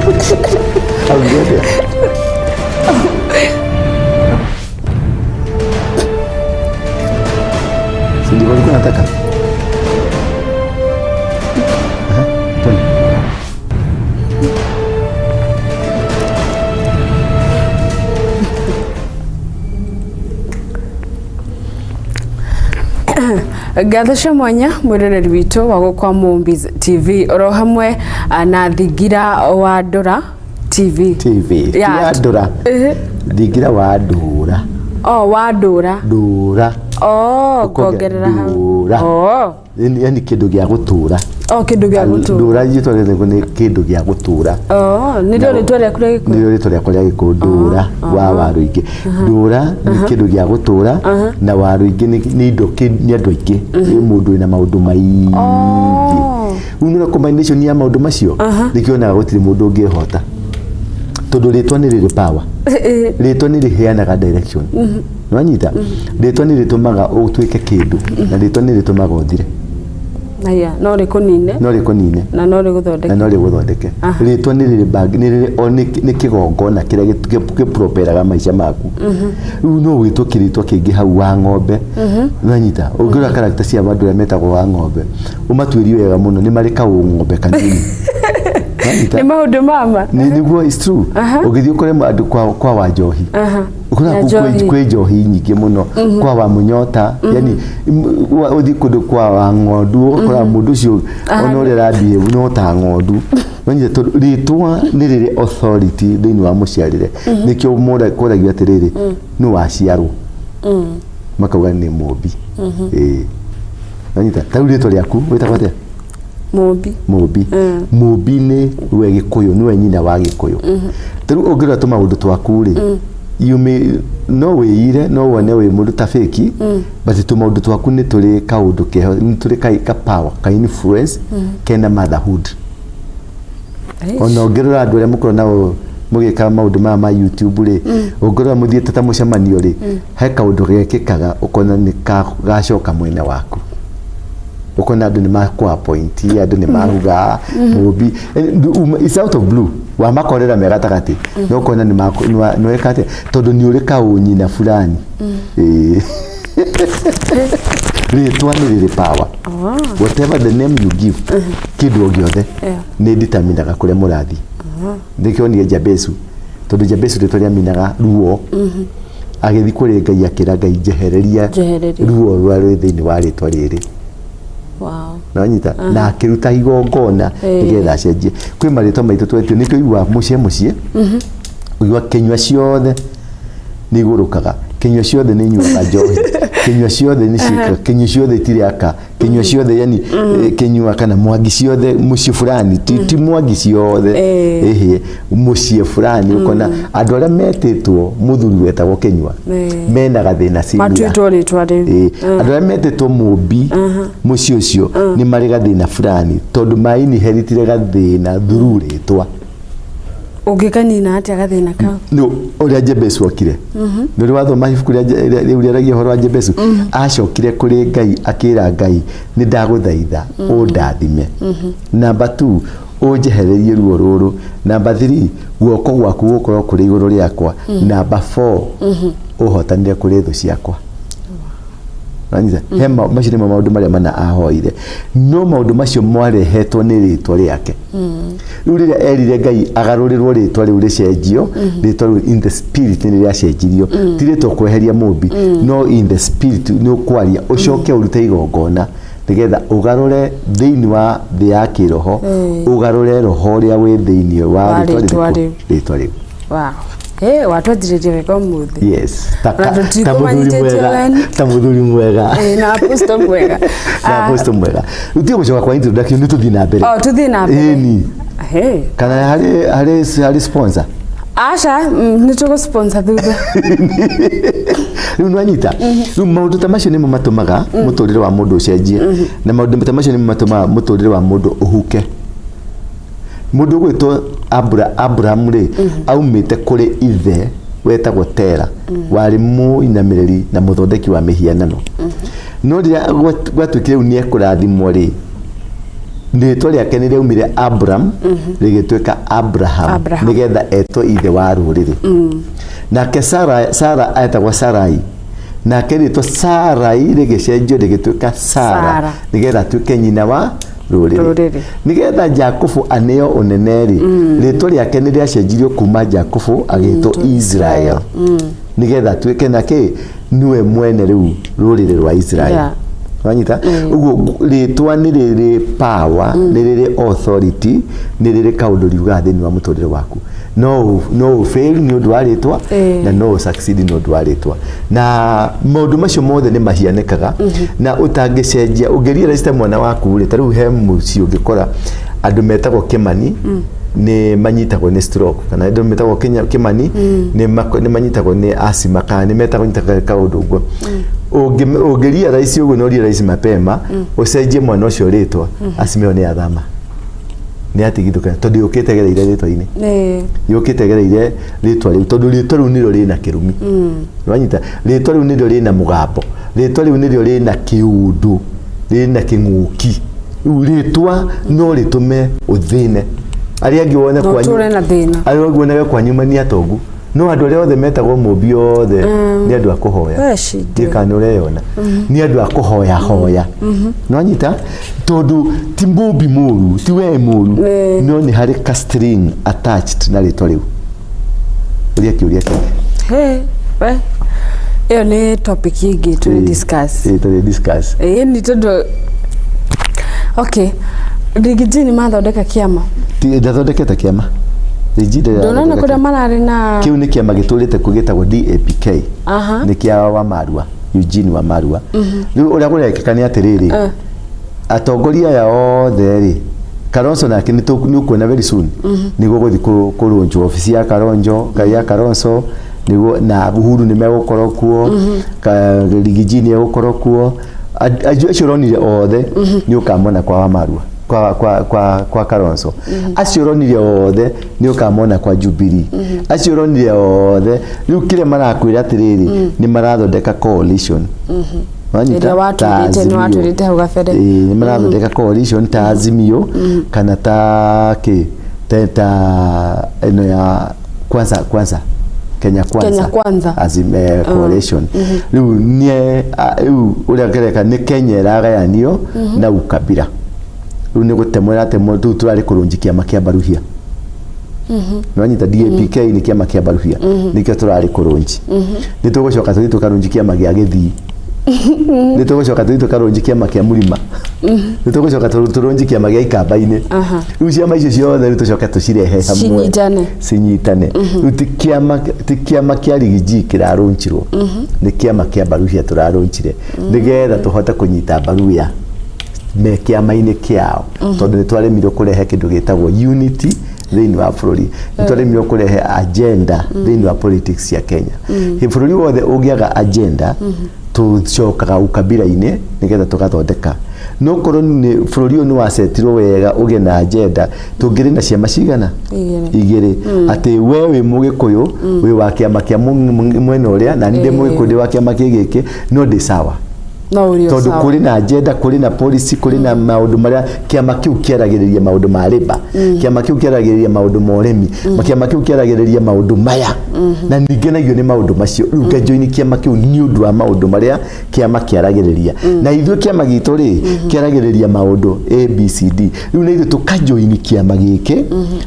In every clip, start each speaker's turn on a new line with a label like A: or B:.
A: Augire atĩa? Si ndivyo ulikuwa unataka? Aha, twende.
B: Ngatho cia mwanya mwiroreri witũ wa gũkwa Mũmbiz TV oro hamwe na Thingira wa Ndũra TV.
A: TV. Ti wa Ndũra. Thingira wa Ndũra.
B: Oh, wa Ndũra.
A: Ndũra.
B: Oh, ngongerera hau.
A: Ndũra.
B: Oh.
A: Yani kĩndũ gĩa gũtũra.
B: Oh, kĩndũ gĩa gũtũra.
A: Ndũra rĩtwa rĩrĩ nĩ kĩndũ gĩa gũtũra.
B: Oh, nĩrĩo rĩtwa rĩaku rĩa Gĩkũyũ?
A: Nĩrĩo rĩtwa rĩakwa rĩa Gĩkũyũ, Ndũra wa Warũingĩ. Ndũra nĩ kĩndũ gĩa gũtũra na Warũingĩ nĩ indo, nĩ andũ aingĩ, nĩ mũndũ wĩna maũndũ maingĩ. Rĩu nĩũrona combination ya maũndũ macio, nĩkĩo wonaga gũtirĩ mũndũ ũngĩhota. Tondũ rĩtwa nĩ rĩrĩ power. Rĩtwa nĩ rĩheanaga direction. Nĩwanyita? Rĩtwa nĩ rĩtũmaga ũtuĩke kĩndũ na rĩtwa nĩ rĩtũmaga ũthire.
B: Aya, no rĩkũnine.
A: No rĩkũnine.
B: Na no rĩgũthondeke.
A: Na no rĩgũthondeke. Rĩtwa nĩ rĩrĩ bag, nĩ rĩrĩ o nĩ kĩgongona kĩrĩa gĩproperaga maica maku. Rĩu no wĩtwo kĩrĩtwa kĩngĩ hau wa ng'ombe. Nĩwanyita? Ũngĩrora character cia andũ arĩa metagwo wa ng'ombe, ũmatuĩrie wega mũno, nĩ marĩ kaũng'ombe kanini.
B: Nĩ maũndũ mama.
A: Nĩguo, it's true. Ũngĩthiĩ ũkore andũ kwa wa njohi. Ũkoraga kwĩ njohi nyingĩ mũno, kwa wa mũnyota, yani ũthiĩ kũndũ kwa wa ng'ondu, ũgakora mũndũ ũcio ona ũrĩa arabehave no ta ng'ondu. Nĩwanyita? Tondũ rĩtwa nĩ rĩrĩ authority thĩinĩ wa mũciarĩre. Nĩkĩo kũragio atĩrĩrĩ, nũ waciarwo? Makauga nĩ Mũmbi. Ĩĩ. Nĩwanyita? Ta rĩu rĩtwa rĩaku wĩtagwo atĩa?
B: Mũmbi.
A: Mũmbi. Mũmbi nĩ we Gĩkũyũ, nĩwe nyina wa Gĩkũyũ. Ta rĩu ũngĩrora tũmaũndũ twaku rĩ, you may no wĩire, no wone wĩ mũndũ ta fake, but tũmaũndũ twaku nĩ tũrĩ kaũndũ keho, nĩ tũrĩ ka power, ka influence, kena motherhood. Ona ũngĩrora andũ arĩa mũkoragwo nao mũgĩka maũndũ maya ma YouTube rĩ, ũngĩrora mũthiĩte ta mũcemanio rĩ, he kaũndũ gekĩkaga ũkona nĩ gacoka mwena waku. Ũkona andũ nĩ makũ-appoint, andũ nĩ maruga, Mũmbi, it's out of blue, wamakorera me gatagatĩ, no ũkona nĩ weka atĩa, tondũ nĩ ũrĩ kaũnyina fulani. Rĩtwa nĩ rĩrĩ power. Whatever the name you give, kĩndũ o gĩothe nĩ determinaga kũrĩa mũrathiĩ. Nĩkĩo onire Jabezu, tondũ Jabezu rĩtwa rĩaminaga ruo, agĩthiĩ kũrĩ Ngai akĩra Ngai njehereria ruo rũrĩa rwĩ thĩinĩ wa rĩtwa rĩrĩ. Nĩwanyita? Na akĩruta igongona nĩgetha acenjie. Kwĩ marĩtwa maitũ twetio, nĩkĩo ũiguaga mũciĩ mũciĩ, ũiguaga kĩnyua ciothe nĩ igũrũkaga, kĩnyua ciothe nĩ inyuaga njohi, kĩnyua ciothe nĩ ciĩkaga, kĩnyua ciothe itirĩ aka, kĩnyua ciothe yani kĩnyua kana mwangi ciothe mũciĩ fulani, ti mwangi ciothe, ĩhĩ, mũciĩ fulani ũkona andũ arĩa metĩtwo mũthuri wetagwo kĩnyua mena gathĩna similar.
B: Matuĩtwo rĩtwa rĩu.
A: Andũ arĩa metĩtwo Mũmbi mũciĩ ũcio nĩ marĩ gathĩna fulani tondũ mainheritire gathĩna through rĩtwa.
B: Ũngĩkanina atĩa gathĩna kau?
A: Nĩ ũrĩa Jabezu okire. Nĩ ũrĩ wathoma ibuku rĩu rĩaragia ũhoro wa Jabezu? Acokire kũrĩ Ngai akĩra Ngai nĩ ndagũthaitha ũndathime. Number 2, ũnjehererie ruo rũrũ. Number 3, guoko gwaku gũkorwo kũrĩ igũrũ rĩakwa. Number 4, ũhotanire kũrĩ thũ ciakwa. Nanyita? He macio nĩmo maũndũ marĩa mana ahoire. No maũndũ macio mwarehetwo nĩ rĩtwa rĩake. Rĩu rĩrĩa erire Ngai agarũrĩrwo rĩtwa rĩu rĩcenjio, rĩtwa rĩu in the spirit nĩ rĩacenjirio. Ti rĩtwa kweheria Mũmbi, no in the spirit nĩ ũkwaria, ũcoke ũrute igongona nĩgetha ũgarũre thĩinĩ wa thĩ ya kĩroho, ũgarũre roho ũrĩa wĩ thĩinĩ wa rĩtwa rĩu. Rĩtwa rĩu.
B: Wow. Hey, watwanjĩrĩria wega ũmũthĩ.
A: Yes. Ta mũthuri mwega. Ta mũthuri mwega.
B: Na apostle mwega.
A: Na apostle mwega. Rĩu tiga gũcoka kwa introduction, nĩ tũthiĩ na mbere.
B: Oh, tũthiĩ na mbere.
A: Ĩni. Kana harĩ sponsor?
B: Aca, nĩ tũgũ sponsor thutha.
A: Rĩu nĩwanyita? Rĩu maũndũ ta macio nĩmo matũmaga mũtũrĩre wa mũndũ ũcenjie. Na maũndũ ta macio nĩmo matũmaga mũtũrĩre wa mũndũ ũhuke. Mũndũ ũgwĩtwo Abraham rĩ, aumĩte kũrĩ ithe wetagwo Tera, warĩ mũinamĩrĩri na mũthondeki wa mĩhianano. No rĩrĩa gwatuĩkire rĩu nĩ ekũrathimwo rĩ, Rĩtwa rĩake nĩ rĩaumire Abram rĩgĩtuĩka Abraham,
B: Abraham.
A: nĩgetha etwo ithe wa rũrĩrĩ. Nake Sara etagwo Sarai, nake rĩtwa Sarai rĩgĩcenjio rĩgĩtuĩka Sara,
B: Sara.
A: nĩgetha atuĩke nyina wa rũrĩrĩ.
B: Rũrĩrĩ.
A: Nĩgetha Jakubu aneo ũnene rĩ, rĩtwa rĩake nĩ rĩacenjirio kuma Jakubu agĩtwo Israel, nĩgetha atuĩke na kĩ niwe mwene rĩu rũrĩrĩ rwa Israel. Wanyita ũguo rĩtwa nĩ rĩrĩ power, nĩ rĩrĩ authority, nĩ rĩrĩ kaũndũ riugaga thĩinĩ wa mũtũrĩre waku. No ũ fail nĩ ũndũ wa rĩtwa, na no ũ succeed nĩ ũndũ wa rĩtwa, na maũndũ macio mothe nĩ mahianĩkaga na ũtangĩcenjia. Ũngĩrealize mwana waku rĩ, ta rĩu he mũciĩ ũngĩkora andũ metagwo Kĩmani nĩ manyitagwo nĩ stroke, kana andũ metagwo Kĩmani nĩ manyitagwo nĩ asthma, kana nĩ metagwo nyitaga kaũndũ ũguo. Ũngĩrealize ũguo na ũrealize mapema, ũcenjie mwana ũcio rĩtwa, asthma ĩyo nĩ yathama, nĩ yatigithũkana, tondũ yũkĩte gereire rĩtwa-inĩ, yũkĩte gereire rĩtwa rĩu, tondũ rĩtwa rĩu nĩrĩo rĩna kĩrumi. Wanyita, rĩtwa rĩu nĩrĩo rĩna mũgambo, rĩtwa rĩu nĩrĩo rĩna kĩũndũ, rĩna kĩng'ũki. Rĩu rĩtwa no rĩtũme ũthĩne arĩa angĩ wone
B: No
A: kwanyu.
B: ũtũre na thĩna.
A: Arĩa angĩ wonage kwanyu mani atongu, no andũ arĩa othe metagwo Mũmbi othe nĩ andũ a kũhoya.
B: We shida.
A: Ndiĩ kana nĩ ũreyona, nĩ andũ a kũhoya hoya. Nĩwanyita, tondũ ti Mũmbi mũru, ti we mũru, no nĩ harĩ ka string attached na rĩtwa rĩu. Ũria kĩũria kĩngĩ.
B: Hey, we ĩyo nĩ topic ĩngĩ tũrĩ discuss.
A: Ĩĩ, tũrĩ discuss.
B: Ĩĩ, nĩ tondũ okay, Riggy G nĩ mathondeka kĩama?
A: Ndathondekete kĩama. Riggy G
B: Ndũnona
A: ndathondeka
B: kũrĩa mararĩ na
A: kĩu nĩ kĩama gĩtũrĩte kuo gĩtagwo DAPK. Nĩ kĩa Wamarua, Eugene Wamarua. Rĩu ũrĩa kũrekĩka nĩ atĩrĩrĩ, atongoria aya othe rĩ, Kalonzo nake nĩ ũkuona very soon nĩguo gũthiĩ kũrũnjwo obici ya Kalonzo, ya Kalonzo nĩguo, na Uhuru nĩ megũkorwo kuo, Riggy G nĩ egũkorwo kuo. Acio ũronire othe nĩ ũkamona kwa Wamarua, kwa Kalonzo. Acio ũronire othe nĩ ũkamona kwa Jubilee. Acio ũronire othe rĩu kĩrĩa marakwĩra atĩrĩrĩ, nĩ marathondeka coalition. Wanyita?
B: Ĩrĩa watwĩrĩte
A: Ta
B: nĩ
A: Azimio.
B: watwĩrĩte hau gabere.
A: Ĩĩ, nĩ marathondeka coalition ta Azimio kana ta kĩ ta ĩno ya kwanza Kenya Kwanza.
B: Kenya Kwanza.
A: Azim, coalition rĩu nĩ rĩu ũrĩa kĩreka nĩ Kenya ĩragayanio na ukabira. Rĩu nĩ gũtemwo ĩratemwo. Rĩu tũrarĩ kũrũnji kĩama kĩa Baruhia. Nĩwanyita, DAPK nĩ kĩama kĩa Baruhia, nĩkĩo tũrarĩ kũrũnji. Nĩ tũgũcoka tũthiĩ tũkarũnji kĩama gĩa Gĩthii, nĩ tũgũcoka tũthiĩ tũkarũnji kĩama kĩa Mũrima, nĩ tũgũcoka tũrũnji kĩama gĩa Ikamba-inĩ. Rĩu ciama icio ciothe rĩu tũcoke tũcirehe hamwe.
B: Cinyitane.
A: Cinyitane. Rĩu ti kĩama kĩa Riggy G kĩrarũnjirwo, nĩ kĩama kĩa Baruhia tũrarũnjire, nĩgetha tũhote kũnyita Baruya me kĩama-inĩ kĩao, tondũ nĩ twaremirwo kũrehe kĩndũ gĩtagwo unity thĩinĩ wa bũrũri, nĩ twaremirwo kũrehe agenda thĩinĩ wa politics cia Kenya. Hĩ bũrũri wothe ũngĩaga agenda, tũcokaga ukabira-inĩ nĩgetha tũgathondeka. No korwo nĩ bũrũri ũyũ nĩ wacetirwo wega ũgĩe na agenda, tũngĩrĩ na ciama cigana?
B: Igĩrĩ.
A: Igĩrĩ, atĩ we wĩ Mũgĩkũyũ, wĩ wa kĩama kĩa mwena ũrĩa, na niĩ ndĩ Mũgĩkũyũ, ndĩ wa kĩama kĩ gĩkĩ, no ndĩ sawa.
B: No ũrĩ o
A: Tondũ
B: sawa.
A: kũrĩ na agenda, kũrĩ na policy, kũrĩ na maũndũ marĩa kĩama kĩu kĩaragĩrĩria, maũndũ ma labour, kĩama kĩu kĩaragĩrĩria maũndũ ma ũrĩmi, kĩama kĩu kĩaragĩrĩria maũndũ maya, na ningĩ nĩ maũndũ macio. Rĩu ngajoini kĩama kĩu nĩ ũndũ wa maũndũ marĩa kĩama kĩaragĩrĩria, na ithuĩ kĩama gitũ rĩ kĩaragĩrĩria maũndũ A B C D. Rĩu na ithuĩ tũkajoini kĩama gĩkĩ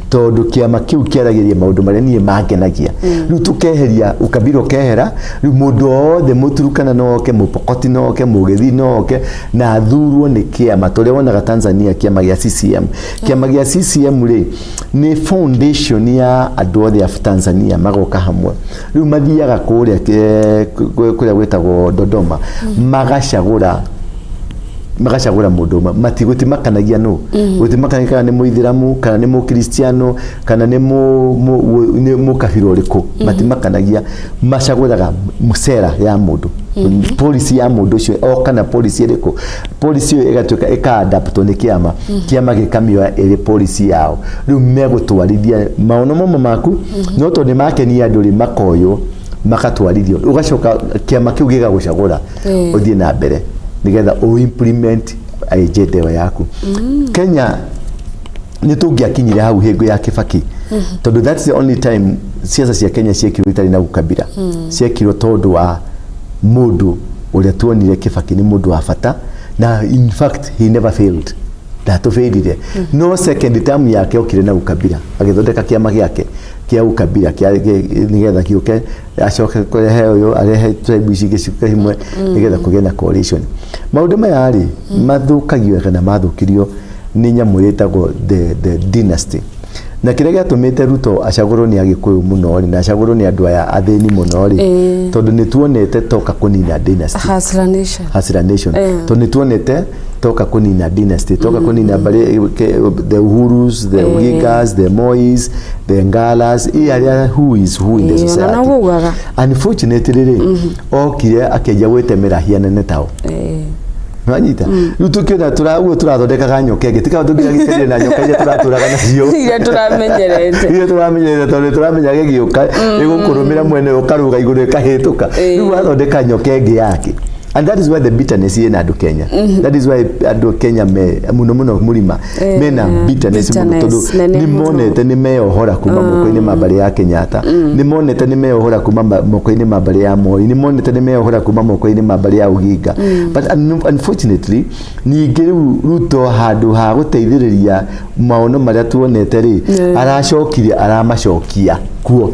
A: tondũ kĩama kĩu kĩaragĩrĩria maũndũ marĩa niĩ mangenagia. Rĩu tũkeheria ukabira, ũkehera. Rĩu mũndũ wothe, Mũturukana no oke, Mũpokoti no oke, Mũgĩthi no oke na athurwo nĩ kĩama tũrĩa wonaga Tanzania, kĩama gĩa CCM. Kĩama gĩa CCM rĩ nĩ foundation ya andũ othe a Tanzania magoka hamwe. Rĩu mathiaga kũrĩa kũrĩa gwĩtagwo Dodoma, magacagũra mũndũ ũmwe. Gũtimakanagia nũ, gũtimakanagia kana nĩ Mũithĩramu, kana nĩ Mũkristiano, kana nĩ nĩ mũkabira ũrĩkũ, matimakanagia. Macagũraga sera ya mũndũ, policy ya mũndũ ũcio, o kana policy ĩrĩkũ, policy ĩyo ĩgatuĩka ĩka-adaptwo nĩ kĩama, kĩama gĩkamĩoya ĩrĩ policy yao. Rĩu megũtwarithia maono mamwe maku, no tondũ nĩ makenia andũ rĩ, makoywo makatwarithio, ũgacoka kĩama kĩu gĩgagũcagũra ũthiĩ na mbere nĩgetha ũ implement agenda ĩyo yaku. Kenya nĩ tũngĩakinyire hau hingo ya Kibaki, tondũ that's the only time siasa cia Kenya ciekirwo itarĩ na ukabira. Ciekirwo tondũ wa mũndũ ũrĩa tuonire Kibaki nĩ mũndũ wa bata, na in fact he never failed, ndatũbĩrire. No second term yake okire na ukabira, agĩthondeka kĩama gĩake kĩa ukabira nĩgetha gĩũke acoke kũrehe ũyũ, arehe tribe ici ingĩ ciũke imwe nĩgetha kũgĩe na coalition. Maũndũ maya rĩ, mathũkagio kana mathũkirio nĩ nyamũ ĩtagwo the dynasty. Na kĩrĩa gĩatũmĩte Ruto acagũrwo nĩ Agĩkũyũ mũno rĩ, na acagũrwo nĩ andũ aya athĩni mũno rĩ, tondũ nĩ tuonete toka kũnina dynasty.
B: Hustler Nation.
A: Hustler Nation. Tondũ nĩ tuonete toka kũnina dynasty, toka kũnina mbarĩ the Uhurus, the Ogingas, the Mois, the Ngalas, i arĩa who is who in the
B: Na
A: society.
B: noguo ugaga.
A: Unfortunately rĩ, okire akĩanjia gwĩtemera hianene tao. Nwanyita rĩu tũkĩona ũguo tũrathondekaga nyoka ĩngĩ, tikaba tũngĩragitĩrire na nyoka iria tũratũraga nacio.
B: Iria tũramenyerete.
A: Iria tũramenyerete, tondũ tũramenya gĩgĩũka ĩgũkũrũmĩra mwene, ũkarũga igũrũ ĩkahĩtũka. Rĩu wathondeka nyoka ĩngĩ yake, and that is why the bitterness ĩna andũ Kenya. That is why andũ Kenya me mũno mũno mũrima mena bitterness mũno, tondũ
B: bitterness nene
A: nĩ
B: mũno.
A: Monete nĩ meyohora kuma moko-inĩ ma mbarĩ ya Kenyatta, nĩ monete nĩ meyohora kuma moko-inĩ ma mbarĩ ya Moi, nĩ monete nĩ meyohora kuma moko-inĩ ma mbarĩ ya Oginga. But unfortunately ningĩ rĩu Ruto, handũ ha gũteithĩrĩria maono marĩa tuonete rĩ, aracokire aramacokia kuo.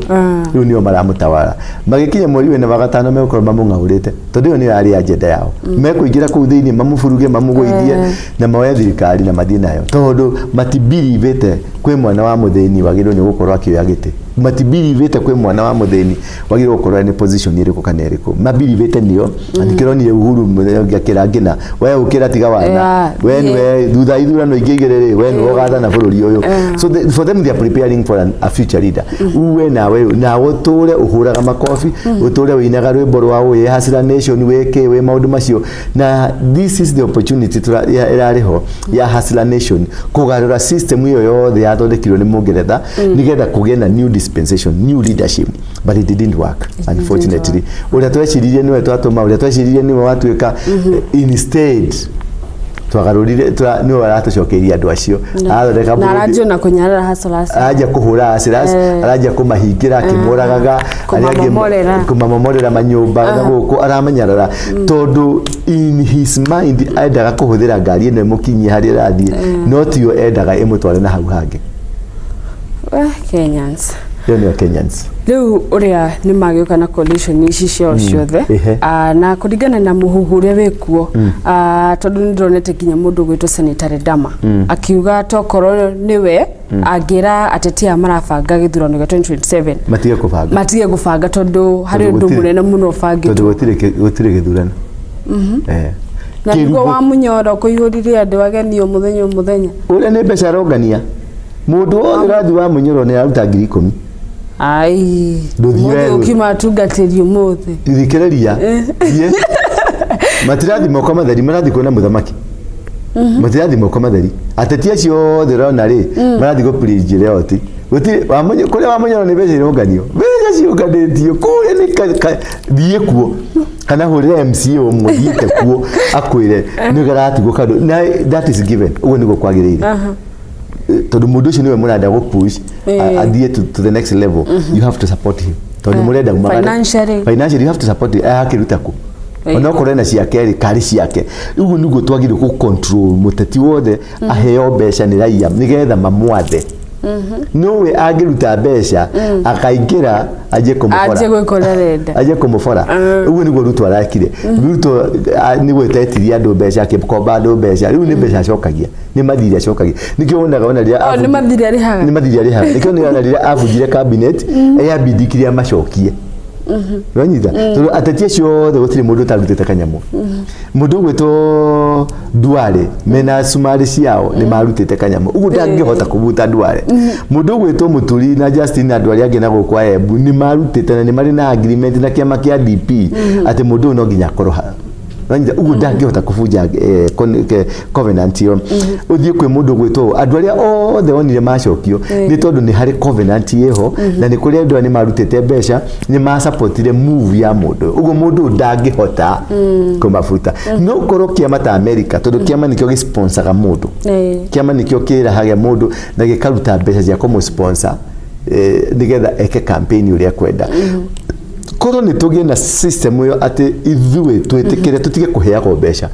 A: Rĩu nĩo maramũtawara. Magĩkinya mweri wena wa gatano megũkorwo mamũng'aũrĩte, tondũ ĩyo nĩyo yarĩ agenda yao. Mekũingĩra kũu thĩinĩ, mamũburuge, mamũgũithie na moe thirikari na mathiĩ nayo, tondũ matibirivĩte kwĩ mwana wa mũthĩni wagĩrĩirwo nĩ gũkorwo akĩoya gĩtĩ, matibirivĩte kwĩ mwana wa mũthĩni wagĩrĩirwo gũkorwo nĩ position ĩrĩkũ kana ĩrĩkũ. Mabirivĩte nĩo. Na nĩkĩronire Uhuru mũthenya ũngĩ akĩra ngina, we ũkĩra tiga wana, we nĩwe thutha ithurano ingĩ igĩrĩ rĩ, we nĩwe ũgathana bũrũri ũyũ. So for them, they are preparing for a future leader. Uwe nawe nawe ũtũre ũhũraga makobi, ũtũre wĩinaga rwĩmbo rwa wĩ Hustler Nation, wĩkĩ wĩ maũndũ macio. Na this is the opportunity ĩrarĩ ho ya Hustler Nation kũgarũra system ĩyo yothe yathondekirwo nĩ Mũngeretha nĩgetha kũgĩe na new dispensation, new leadership, but it didn't work, unfortunately. Ũrĩa tweciririe nĩwe twatũma, ũrĩa tweciririe nĩwe watuĩka, instead twagarũrire nĩwe aratũcokeirie andũ acio arathondeka
B: Na
A: bũrũri.
B: aranjia na kũnyarara hustlers.
A: Aranjia kũhũra hustlers, aranjia kũmahingĩra akĩmũragaga arĩa angĩ.
B: Kũmamomorera.
A: Kũmamomorera manyũmba na gũkũ aramanyarara, tondũ in his mind endaga kũhũthĩra ngari ĩno ĩmũkinyie harĩa ĩrathiĩ, no tiyo endaga ĩmũtware na hau hangĩ.
B: Kenyans.
A: Ĩyo nĩyo Kenyans.
B: Rĩu ũrĩa nĩ magĩũka na coalition ici ciao ciothe. Na kũringana na mũhuhu ũrĩa wĩkuo, tondũ nĩ ndĩronete nginya mũndũ ũgwĩtwo Senator Ledama akiuga tokorwo nĩwe angĩra ateti aya marabanga gĩthurano gĩa 2027
A: matige kũbanga.
B: Matige gũbanga, tondũ harĩ
A: Tondũ
B: ũndũ mũnene mũno
A: tondũ
B: ũbangĩtwo.
A: Gũtirĩ gĩthurano.
B: Na nĩguo wa Mũnyoro kũihũririe andũ ageni o mũthenya o mũthenya.
A: Ũrĩa nĩ mbeca arongania. Mũndũ wothe ũrathiĩ wa Mũnyoro nĩ aruta 10,000.
B: Ai.
A: Ndũthiĩ
B: Mũthĩ
A: werũ.
B: ũkiuma atungatĩri ũmũthĩ.
A: Thikĩrĩria, thiĩ. Matirathi moko matheri, marathiĩ kuona mũthamaki, matirathi moko matheri. Ateti acio othe ũrona rĩ, marathiĩ gũ pledge loyalty. Gũtirĩ kũrĩa wa Mũnyoro nĩ mbeca ironganio, mbeca ciũnganĩtio kũrĩa nĩ thiĩ kuo kana hũrĩre MCA ũmwe ũthiĩte kuo akwĩre nĩ garatigwo kandũ, na that is given. Ũguo nĩguo kwagĩrĩire, tondũ mũndũ ũcio nĩwe mũrenda gũ push athiĩ to the next level. You have to support him tondũ mũrenda umagare.
B: Financially.
A: Financially you have to support him. Akĩruta kũ? Onokorwo ena ciake rĩ, karĩ ciake. Ũguo nĩguo twagĩrĩirwo gũ control mũteti wothe aheo mbeca nĩ raia nĩgetha mamwathe. Nowe angĩruta mbeca akaingĩra anjie kũmũbora.
B: Anjie gwĩka ũrĩa arenda.
A: Anjie kũmũbora. Ũguo nĩguo Ruto arekire. Ruto nĩguo etetirie andũ mbeca, akĩkomba andũ mbeca. Rĩu nĩ mbeca acokagia, nĩ mathirĩ acokagia. Nĩkĩo wonaga ona rĩrĩa
B: O, nĩ mathirĩ arĩhaga.
A: Nĩ mathirĩ arĩhaga. Nĩkĩo nĩona rĩrĩa abunjire cabinet, eyambindikire amacokie. Wanyita? Tondũ ateti acio othe gũtirĩ mũndũ ũtarutĩte kanyamũ. Mũndũ ũgwĩtwo Duale mena cumarĩ ciao nĩ marutĩte kanyamũ, ũguo ndangĩhota kũbuta Duale. Mũndũ ũgwĩtwo Mũturi na Justin na andũ arĩa angĩ na gũkũ Embu nĩ marutĩte na nĩ marĩ na agreement na kĩama kĩa DP atĩ mũndũ ũyũ no nginya akorwo ha. Wanyita ũguo ndangĩhota kũbunja covenant ĩyo. Ũthiĩ kwĩ mũndũ ũgwĩtwo andũ arĩa othe onire macokio nĩ tondũ nĩ harĩ covenant ĩho, na nĩ kũrĩ andũ arĩa nĩ marutĩte mbeca, nĩ masupportire move ya mũndũ ũguo. Mũndũ ũyũ ndangĩhota kũmabuta. No korwo kĩama ta America, tondũ kĩama nĩkĩo gĩsponsaga mũndũ, kĩama nĩkĩo kĩrahagia mũndũ na gĩkaruta mbeca cia kũmũsponsor nĩgetha eke campaign ũrĩa kwenda. Korwo nĩ tũgĩe na system ĩyo atĩ ithuĩ twĩtĩkĩre tũtige kũheagwo mbeca,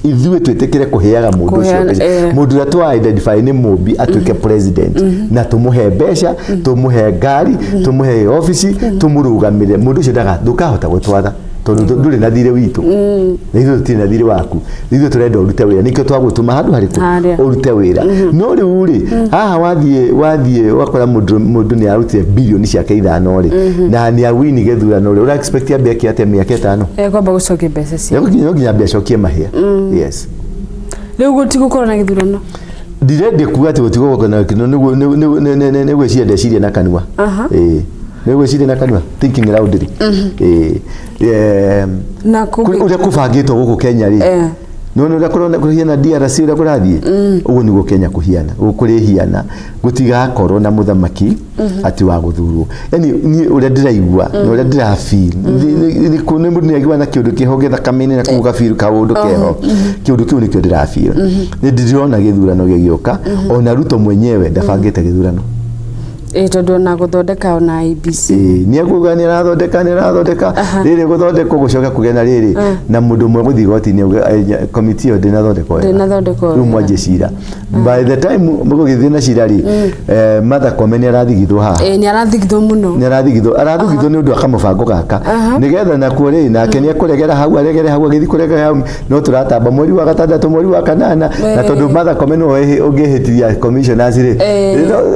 A: ithuĩ twĩtĩkĩre kũheaga mũndũ ũcio mbeca, mũndũ ũrĩa twa identify nĩ mũmbi atuĩke president, na tũmũhe mbeca, tũmũhe ngari, tũmũhe obici, tũmũrũgamĩrĩre, mũndũ ũcio ndaga ndũkahota gũtwatha tondũ ndũrĩ na thirĩ witũ na ithuĩ tũtirĩ na thirĩ waku. Ithuĩ tũrenda ũrute wĩra, nĩkĩo twagũtũma handũ harĩkũ?
B: Harĩa.
A: Ũrute wĩra. No rĩu rĩ, haha wathiĩ wakora mũndũ nĩ arutire bilioni ciake 5 rĩ, na nĩ awini gĩthurano rĩ, ũra expect ambe eke atĩa mĩaka 5?
B: Ekwamba gũcokia mbeca cia
A: No nginya ambe acokie mahĩa, yes.
B: Rĩu gũtigũkorwo na gĩthurano?
A: Ndirendie kuga atĩ gũtigũkorwo na gĩthurano. Nĩ gwĩciria ndeciria na kanua. Ĩĩ, nĩ gwĩciria na kanua, thinking loudly. Ĩĩ.
B: Na kũngĩ
A: Ũrĩa kũbangĩtwo gũkũ Kenya rĩ, nĩwona ũrĩa kũrona kũhiana DRC, ũrĩa kũrathiĩ, ũguo nĩguo Kenya kũhiana, ũguo kũrĩhiana. Gũtigakorwo na mũthamaki atĩ wa gũthurwo. Yani niĩ ũrĩa ndĩraigua na ũrĩa ndĩra feel, nĩ mũndũ nĩaigua na kĩũndũ kĩho gĩthakame-inĩ na kũu gafeel kaũndũ keho, kĩũndũ kĩu nĩkĩo ndĩra feel. Nĩ ndĩrona gĩthurano gĩgĩũka, ona Ruto mwenyewe ndabangĩte gĩthurano.
B: Ĩ, tondũ ona gũthondeka ona IEBC.
A: Ĩĩ, nĩ ekuga nĩ arathondeka, nĩ arathondeka rĩrĩ, gũthondekwo gũcoka kũgĩa na rĩrĩ na mũndũ ũmwe gũthiĩ igoti-inĩ auge, "Komiti ĩyo ndĩnathondekwo wega."
B: Ndĩnathondekwo
A: Rĩu
B: wega.
A: mwanjie cira. By the time mũgũgĩthiĩ na cira rĩ, Martha Koome nĩ arathigithwo haha.
B: Ĩ, nĩ arathigithwo mũno.
A: Nĩ arathigithwo nĩ ũndũ wa kamũbango gaka, nĩgetha nakuo rĩ, nake nĩ ekũregera hau, aregere hau, agĩthiĩ kũregera hau, no tũratamba mweri wa gatandatũ, mweri wa kanana, na tondũ Martha Koome nĩwe ũngĩhĩtithia commissioners rĩ,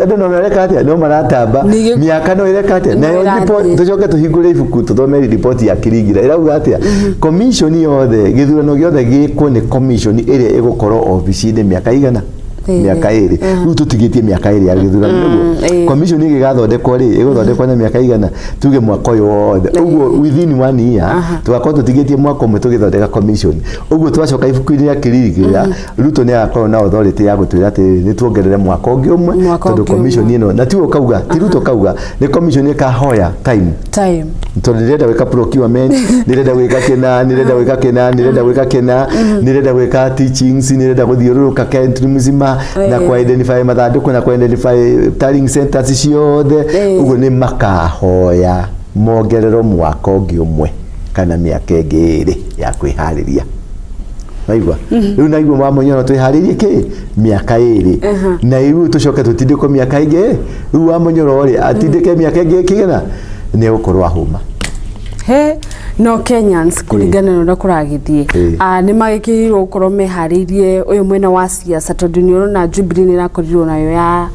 A: andũ no mareka atĩa? No maratamba. Mĩaka no ĩreka atĩa?
B: No
A: Nayo
B: ĩrathiĩ.
A: report, tũcoke tũhingũre ibuku tũthome riboti ya Kirigira ĩrauga atĩa? Commission yothe, gĩthurano gĩothe gĩkwo nĩ commission ĩrĩa ĩgũkorwo obici-inĩ mĩaka igana?
B: 2.
A: Mĩaka 2. Rĩu tũtigĩtie mĩaka 2 ya gĩthurano, nĩguo commission ĩgĩgathondekwo rĩ, ĩgũthondekwo na mĩaka igana? Tuge mwaka ũyũ wothe ũguo, within one year tũgakorwo tũtigĩtie mwaka ũmwe tũgĩthondeka commission. Ũguo twacoka ibuku-inĩ rĩa Kirigira, Ruto nĩ agakorwo na authority ya gũtwĩra atĩ nĩ tuongerere mwaka ũngĩ ũmwe,
B: Mwaka
A: tondũ
B: ũngĩ
A: commission
B: ũmwe.
A: ĩno, na tiwe ũkauga, ti Ruto kauga, nĩ commission ĩkahoya time.
B: Time.
A: Tondũ ndĩrenda gwĩka procurement, ndĩrenda gwĩka kĩna, ndĩrenda gwĩka kĩna, ndĩrenda gwĩka kĩna, ndĩrenda gwĩka teachings, ndĩrenda gũthiũrũrũka country mzima na kwa identify mathandũkũ na kwa identify tallying centers ciothe. Ũguo nĩ makahoya mongererwo mwaka ũngĩ ũmwe kana mĩaka ĩngĩ 2 ya kwĩharĩria. Waigua rĩu naigua Wamunyoro twĩharĩrie kĩ mĩaka 2, na rĩu tũcoke tũtindĩkwo mĩaka ĩngĩ. Rĩu Wamunyoro rĩ, atindĩke mĩaka ĩngĩ kĩgana nĩ egũkorwo ahũma.
B: He no Kenyans, kũringana na ũrĩa kũragĩthiĩ, nĩ magĩkĩrĩirwo gũkorwo meharĩirie ũyũ mwena wa siasa, tondũ nĩ ũrona Jubilee nĩ ĩrakorirwo nayo ya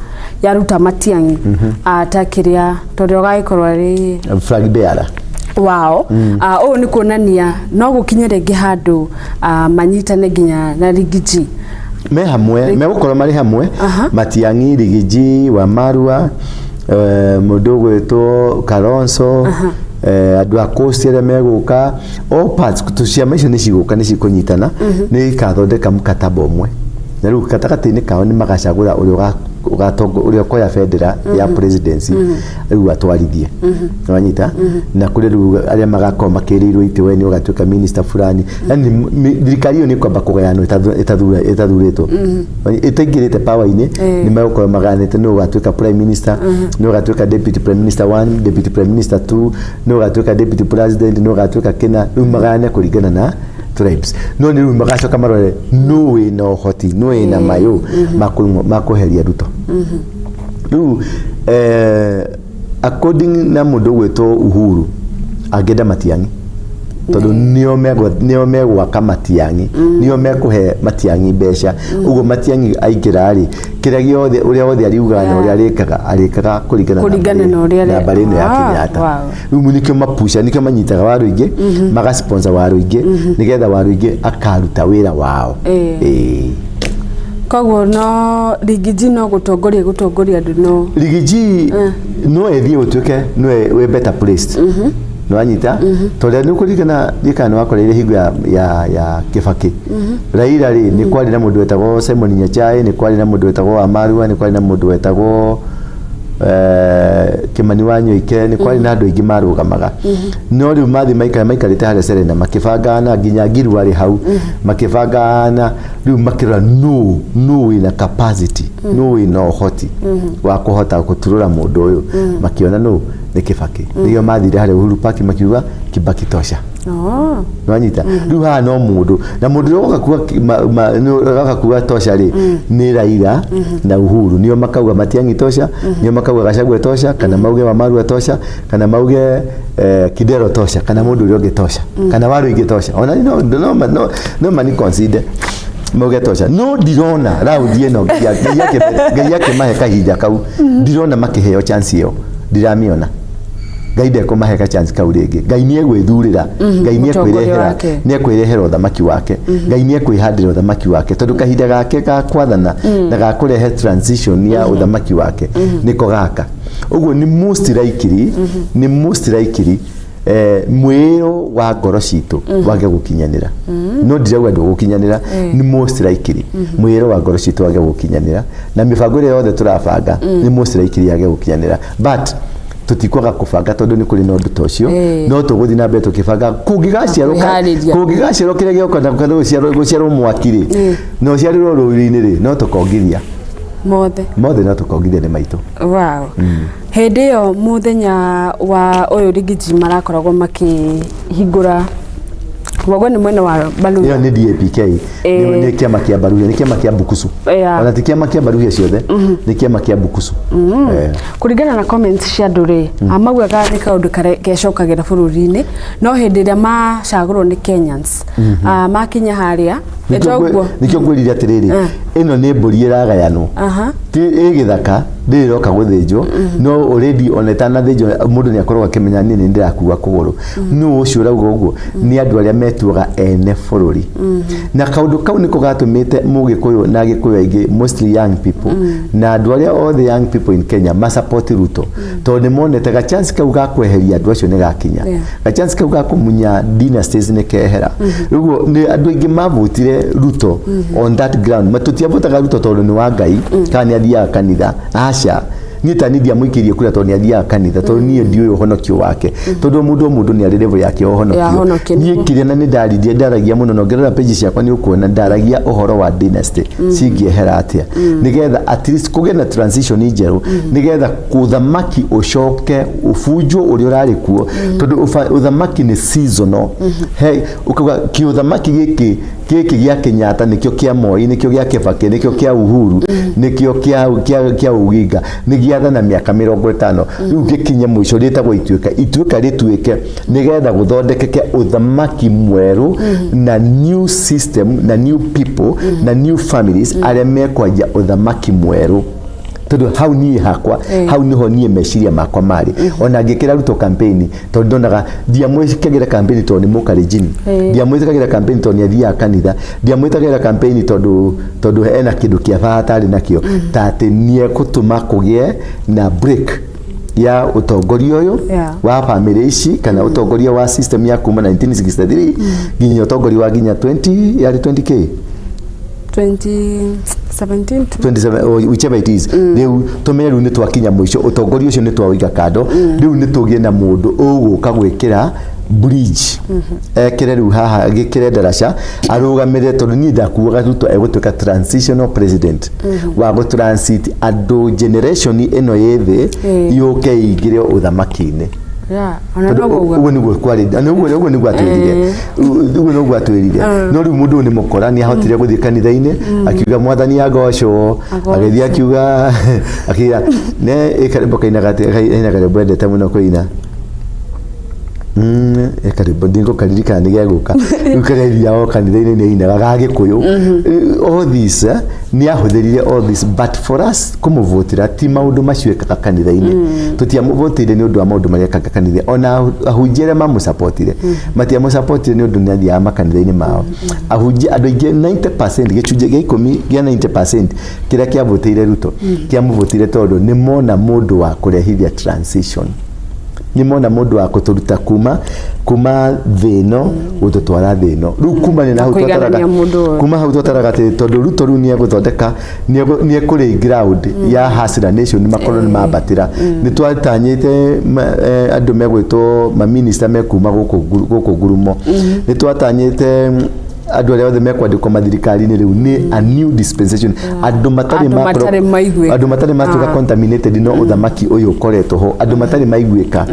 B: yaruta Matiang'i ta kĩrĩa tondũ ũgagĩkorwo arĩ
A: flag bearer
B: wao. Ũũ nĩ kuonania no gũkinye rĩngĩ handũ manyitane nginya na Riggy G.
A: Me hamwe, megũkorwo marĩ hamwe. Matiang'i, Riggy G, Wamarua, mũndũ ũgwĩtwo Kalonzo, andũ a Coast arĩa megũka, all parts ciama icio nĩ cigũka, nĩ cikũnyitana, nĩ ikathondeka mkataba ũmwe, na rĩu gatagatĩ-inĩ kao nĩ magacagũra ũrĩa ũrĩa ũkoya bendera ya presidency rĩu atwarithie. Wanyita na kũrĩ rĩu arĩa magakorwo makĩrĩirwo itĩ, we nĩ ũgatuĩka minister fulani. Yani thirikari ĩyo nĩ kwamba kũgayanwo ĩtathurĩtwo, ĩtaingĩrĩte power-inĩ. Nĩ megũkorwo magayanĩte nĩ ũgatuĩka prime minister, nĩ ũgatuĩka deputy prime minister 1, deputy prime minister 2, nĩ ũgatuĩka deputy president, nĩ ũgatuĩka kĩna. Rĩu magayane kũringana na tribes, no nĩ rĩu magacoka marore nũ wĩna ũhoti, nũ wĩna mayũ ma kweheria Ruto. Rĩu according na mũndũ ũgwĩtwo Uhuru, angĩenda Matiang'i tondũ nĩo megwaka Matiang'i, nĩo mekũhe Matiang'i mbeca. Ũguo Matiang'i aingĩra rĩ, kĩrĩa gĩothe, ũrĩa wothe ariugaga na ũrĩa arĩkaga kũringana na
B: Kũringana na ũrĩa
A: na mbarĩ ĩno ya Kenyatta. Rĩu nĩkĩo mapusha, nĩkĩo manyitaga Waruingi, magasponsor Waruingi nĩgetha Waruingi akaruta wĩra wao. Ĩĩ.
B: Koguo no Riggy G no gũtongoria andũ no
A: Riggy G no ĩthiĩ ũtuĩke nĩwe wĩ better placed. Nĩwanyita? Tondũ nĩ ũkũririkana ndikana nĩ wakoreire hingo ya Kibaki. Raila rĩ, nĩ kwarĩ na mũndũ wetagwo Simon Nyachae, nĩ kwarĩ na mũndũ wetagwo Wamarua, nĩ kwarĩ na mũndũ wetagwo Kimani wa Nyoike, nĩ kwarĩ na andũ aingĩ marũgamaga. No rĩu mathiĩ maikara maikarĩte harĩa Serena makĩbangana, nginya Ngiru arĩ hau makĩbangana, rĩu makĩrora nũ wĩna capacity, nũ wĩna ũhoti wa kũhota gũturũra mũndũ ũyũ. Makĩona nũ nĩ Kibaki. Nĩkĩo mathire harĩa Uhuru Park makiuga Kibaki tosha. Nĩwanyita? Rĩu haha no mũndũ na mũndũ ũrĩa woka kuga nĩ ũroka kuga tosha rĩ, nĩ Raila na Uhuru. Nĩo makauga Matiang'i tosha, nĩo makauga Gachagua tosha, kana mauge Wamarua tosha, kana mauge Kidero tosha, kana mũndũ ũrĩa ũngĩ tosha, kana Waruingi tosha. Ona no mani consider mauge tosha. No ndirona raundi ĩno Ngai akĩmahe kahinda kau, ndirona makĩheo chance ĩyo, ndiramĩona. Ngai ndekũmahe ka chance kau rĩngĩ. Ngai nĩ egwĩthurĩra, Ngai nĩ
B: Mũtongoria
A: ekwĩrehera
B: wake.
A: nĩ ekwĩrehera ũthamaki wake, Ngai nĩ ekwĩhandĩra ũthamaki wake, tondũ kahinda gake ga kwathana na ga kũrehe transition ya ũthamaki wake nĩko gaka. Ũguo nĩ most likely mwĩro wa ngoro citũ wage gũkinyanĩra. No ndirauga ndũgũkinyanĩra, nĩ most likely mwĩro wa ngoro citũ wage gũkinyanĩra, na mĩbango ĩrĩa yothe tũrabanga nĩ most likely yage gũkinyanĩra, but tũtikwaga kũbanga tondũ nĩ kũrĩ na ũndũ ta ũcio. No tũgũthiĩ na mbere tũkĩbanga kũngĩgaciarwo
B: Kwĩharĩria.
A: Kũngĩgaciarwo kĩrĩa gĩoka na kana gũciarwo mwaki rĩ, na ũciarĩrwo rũũri-inĩ rĩ, no tũkongithia
B: mothe.
A: Mothe no tũkongithia nĩ maitũ.
B: Wow. Hĩndĩ ĩyo mũthenya wa ũyũ Rigiji marakoragwo makĩhingũra wagwo nĩ mwena wa Baluya.
A: Ĩyo nĩ DAPK. Nĩ kĩama kĩa Baruhia, nĩ kĩama kĩa Bukusu. Ona ti kĩama kĩa Baruhia ciothe, nĩ kĩama kĩa Bukusu.
B: Kũringana na comments cia andũ rĩ, maugaga nĩ kaũndũ kecokagĩra bũrũri-inĩ, no hĩndĩ ĩrĩa macagũrwo nĩ Kenyans, makinya harĩa ĩtoguo.
A: Nĩkĩo ngwĩrire atĩrĩrĩ, ĩno nĩ mbũri ĩragayanwo. Ti ĩ gĩthaka, ndĩrĩ ĩroka gũthĩnjwo. No already ona ĩtanathĩnjwo mũndũ nĩ akoragwo akĩmenya niĩ nĩ ndĩrakua kũgũrũ. Nũ ũcio ũrauga ũguo? Nĩ andũ arĩa metuaga ene bũrũri, na kaũndũ kau nĩko gatũmĩte Mũgĩkũyũ na Agĩkũyũ aingĩ, mostly young people, na andũ arĩa othe young people in Kenya masupport Ruto, tondũ nĩ monete ga chance kau ga kweheria andũ acio nĩ gakinya. Ga chance kau ga kũmunya dynasties nĩ kehera. Ũguo nĩ andũ aingĩ mavotire Ruto on that ground. Tũtiavotaga Ruto tondũ nĩ wa Ngai kana nĩ athiaga kanitha. Aca, niĩ ta niĩ ndiamũikĩrie kura tondũ nĩ athiaga kanitha, tondũ niĩ ndiũĩ ũhonokio wake, tondũ o mũndũ o mũndũ nĩ arĩ level yake ya
B: Ya
A: ũhonokio.
B: ũhonokio,
A: Niĩ
B: nĩguo.
A: kĩrĩa na nĩ ndaririe, ndaragia mũno, na ũngĩrora page ciakwa nĩ ũkuona ndaragia ũhoro wa dynasty cingĩehera atĩa, nĩgetha at least kũgĩe na transition njerũ, nĩgetha ũthamaki ũcoke ũbunjwo ũrĩa ũrarĩ kuo, tondũ ũthamaki nĩ seasonal. He ũkauga kĩũthamaki gĩkĩ gĩkĩ gĩa Kenyatta nĩkĩo kĩa Moi, nĩkĩo gĩa Kibaki, nĩkĩo kĩa Uhuru, nĩkĩo kĩa Oginga, nĩ gĩathana mĩaka 50. Rĩu gĩkinye mũico, rĩtagwo ituĩka, ituĩka rĩtuĩke, nĩgetha gũthondekeke ũthamaki mwerũ na new system na new people na new families arĩa mekwanjia ũthamaki mwerũ. Tondũ hau niĩ hakwa, hau niho niĩ meciria makwa marĩ. Ona ngĩkĩra Ruto campaign, tondũ ndonaga, ndiamwĩkagĩra campaign tondũ nĩ Mũkalenjini, ndiamwĩkagĩra campaign tondũ nĩ athiaga kanitha, ndiamwĩkagĩra campaign tondũ ena kĩndũ kĩa bata atarĩ nakĩo, ta atĩ nĩ ekũtũma kũgĩe na break ya ũtongoria ũyũ wa family ici, kana ũtongoria wa system ya kuma 1963 nginya ũtongoria wa nginya 20 yarĩ 20K.
B: 2017.
A: 27 or whichever it is. Rĩu tũmenye rĩu nĩ twakinya mũico, ũtongoria ũcio nĩ twaũiga kando. Rĩu nĩ tũgĩe na mũndũ ũgũka gwĩkĩra bridge, ekĩre rĩu haha, gĩkĩre ndaraca arũgamĩrĩre, tondũ niĩ ndakuaga Ruto egũtuĩka transitional president wa gũ transit andũ generation ĩno ĩ thĩ yũke ĩingĩre ũthamaki-inĩ.
B: Yeah, ona
A: Tondũ
B: noguo uga.
A: Ũguo nĩguo kwarĩ na ũguo nĩguo atwĩrire, ũguo nĩguo atwĩrire. No rĩu mũndũ ũyũ nĩ mũkora, nĩ ahotire gũthiĩ kanitha-inĩ akiuga Mwathani agocwo.
B: Agocwo.
A: Agĩthiĩ akiuga, akiuga ne ĩkarĩmbo kainaga atĩ kainaga rwĩmbo endete mũno kũina. Ĩkarĩmbo ndingũkaririkana, nĩ gegũka rĩu, karĩa thiaga o kanitha-inĩ nĩ ainaga ga Gĩkũyũ. All this nĩ ahũthĩrire all this, but for us kũmũvotera ti maũndũ macio ekaga kanitha-inĩ. Tũtiamũvotire nĩ ũndũ wa maũndũ marĩa ekaga kanitha. Ona ahunjia arĩa mamũsapotire matiamũsapotire nĩ ũndũ nĩ athiaga makanitha-inĩ mao. Ahunjia, andũ aingĩ, 90%, gĩcunjĩ gĩa 10 gĩa 90% kĩrĩa kĩavotĩire Ruto kĩamũvotire tondũ nĩ mona mũndũ wa kũrehithia transition. Nĩ mona mũndũ wa kũtũruta kuma thĩ ĩno gũtũtwara thĩ ĩno. Rĩu kumania na hau
B: kũiganania
A: twataraga
B: mũndũ ũyũ.
A: Kuma hau twataraga atĩ tondũ Ruto rĩu nĩ egũthondeka, nĩ ekũrĩ ground ya Hustler Nation, makorwo nĩ mambatĩra. Nĩ twatanyĩte andũ megwĩtwo maminista mekuma gũkũ ngurumo. Nĩ twatanyĩte andũ arĩa othe mekwandĩkwo mathirikari-inĩ rĩu nĩ a new dispensation, andũ matarĩ
B: Andũ matarĩ maiguĩka.
A: Andũ matarĩ matuĩka contaminated no ũthamaki ũyũ ũkoretwo ho, andũ matarĩ maiguĩka,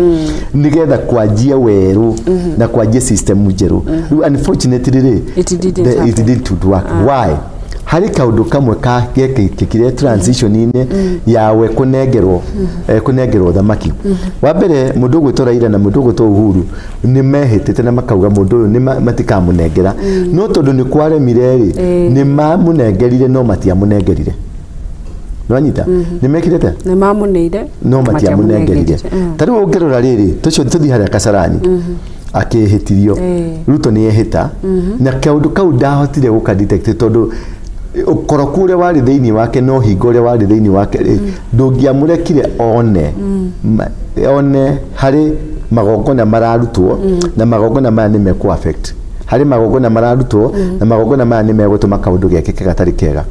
A: nĩgetha kwanjia werũ na kwanjia system njerũ. Rĩu unfortunately rĩ,
B: It didn't
A: it
B: happen.
A: didn't work. Why? Harĩ kaũndũ kamwe ka gekĩkire transition-inĩ yawe kũnengerwo thamaki. Wa mbere, mũndũ ũgwĩtwo Raila na mũndũ ũgwĩtwo Uhuru nĩ mehĩtĩte na makauga mũndũ ũyũ nĩ matikamũnengera, no tondũ nĩ kwaremire rĩ, nĩ mamũnengerire no matiamũnengerire. Nĩwanyita? Nĩ mekire atĩa?
B: Nĩ mamũneire.
A: No matiamũnengerire. Ta rĩu ũngĩrora rĩrĩ, tũcio tũthiĩ harĩa Kasarani akĩhĩtirio. Ruto nĩ ehĩta na kaũndũ kau ndahotire gũka detect tondũ ũkoroku ũrĩa warĩ thĩinĩ wake no hingo ũrĩa warĩ thĩinĩ wake rĩ, ndũngĩamũrekire one one harĩ magongona mararutwo na magongona maya nĩ mekũ affect, harĩ magongona mararutwo na magongona maya nĩ megũtũma kaũndũ gekĩke gatarĩ kega.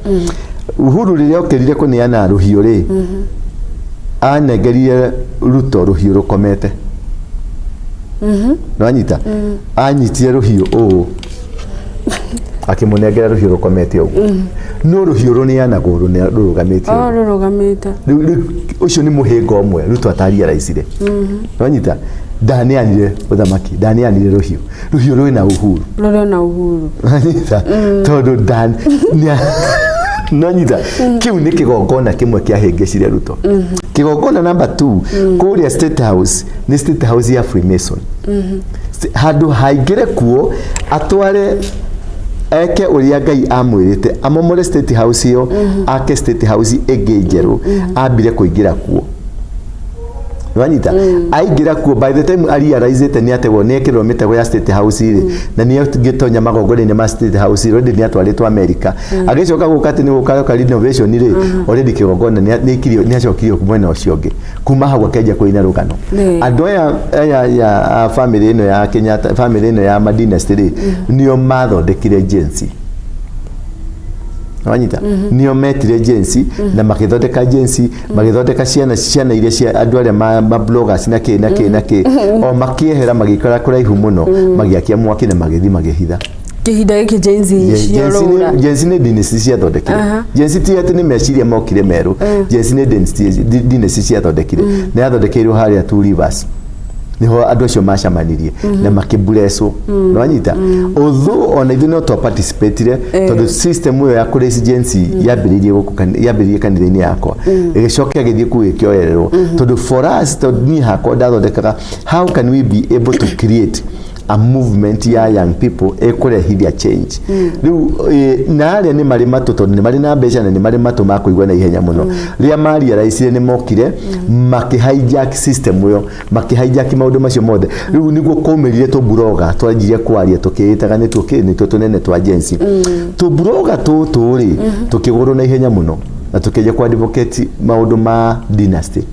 A: Uhuru rĩrĩa okĩrire kũneana rũhiũ rĩ, anengerire Ruto rũhiũ rũkomete. Nĩwanyita? Anyitire rũhiũ ũũ, akĩmũnengera rũhiũ rũkomete ũguo, no rũhiũ rũneanagwo rũrũgamĩte
B: O
A: ũguo.
B: Rũrũgamĩte.
A: Rĩu ũcio nĩ mũhĩnga ũmwe Ruto atariaraicire. Nĩwanyita? Ndaneanire ũthamaki, ndaneanire rũhiũ, rũhiũ rwĩna Uhuru.
B: Rũrĩ na Uhuru.
A: Nĩwanyita? Tondũ nonyita kĩu nĩ kĩgongona kĩmwe kĩahĩngĩcire Ruto. Kĩgongona number 2, kũrĩa State House nĩ State House ya Freemason. Handũ haingĩre kuo atware eke ũrĩa Ngai amwĩrĩte, amomore State House ĩyo, ake State House ĩngĩ njerũ, ambire kũingĩra kuo. Nĩwanyita? Aingĩra kuo, by the time arealizĩte nĩ ategwo, nĩ ekĩrwo mĩtego ya State House rĩ, na nĩ angĩtonya magongona-inĩ ma State House, already nĩ atwarĩtwo America. Agĩcoka gũka atĩ nĩ gũka gũka renovation rĩ, already kĩgongona nĩ acokirio mwena ũcio ũngĩ. Kuma hau akĩanjia kũina rũgano. Andũ aya ya family ĩno ya Kenyatta, family ĩno ya madynasty rĩ, nĩo mathondekire Gen Z. Wanyita? Nĩo metire Gen Z na magĩthondeka Gen Z, magĩthondeka ciana iria cia andũ arĩa ma bloggers na kĩ na kĩ na kĩ, o makĩehera, magĩikara kũraihu mũno, magĩakia mwaki na magĩthiĩ magĩhitha.
B: Kĩhinda gĩkĩ Gen Z ciorũra.
A: Gen Z nĩ dynasty ciathondekire. Gen Z ti atĩ nĩ meciria mokire merũ. Gen Z nĩ dynasty ciathondekire, na yathondekeirwo harĩa Two Rivers, niho andũ acio macemanirie na makĩburecwo. Nĩwanyita? Although ona ithuĩ no twa participatire, tondũ system ĩyo ya kũraise Gen Z yambĩrĩirie gũkũ, yambĩrĩirie kanitha-inĩ yakwa, ĩgĩcoka ĩgĩthiĩ kũu ĩkĩoererwo, tondũ for us, tondũ niĩ hakwa ndathondekaga how can we be able to create a movement ya young people ĩkũrehithia change. Rĩu na arĩa nĩ marĩ matũ, tondũ nĩ marĩ na mbeca na nĩ marĩ matũ ma kũigua na ihenya mũno, rĩrĩa marealizire nĩ mokire makĩ hijack system ĩyo, makĩ hijack maũndũ macio mothe. Rĩu nĩguo kwaumĩrire tũburoga twanjirie kwaria tũkĩĩtaga nĩtuo kĩ nĩtuo tũnene twa Gen Z. Tũburoga tũtũ rĩ, tũkĩgũrwo na ihenya mũno na tũkĩanjia ku advocate maũndũ ma dynasty.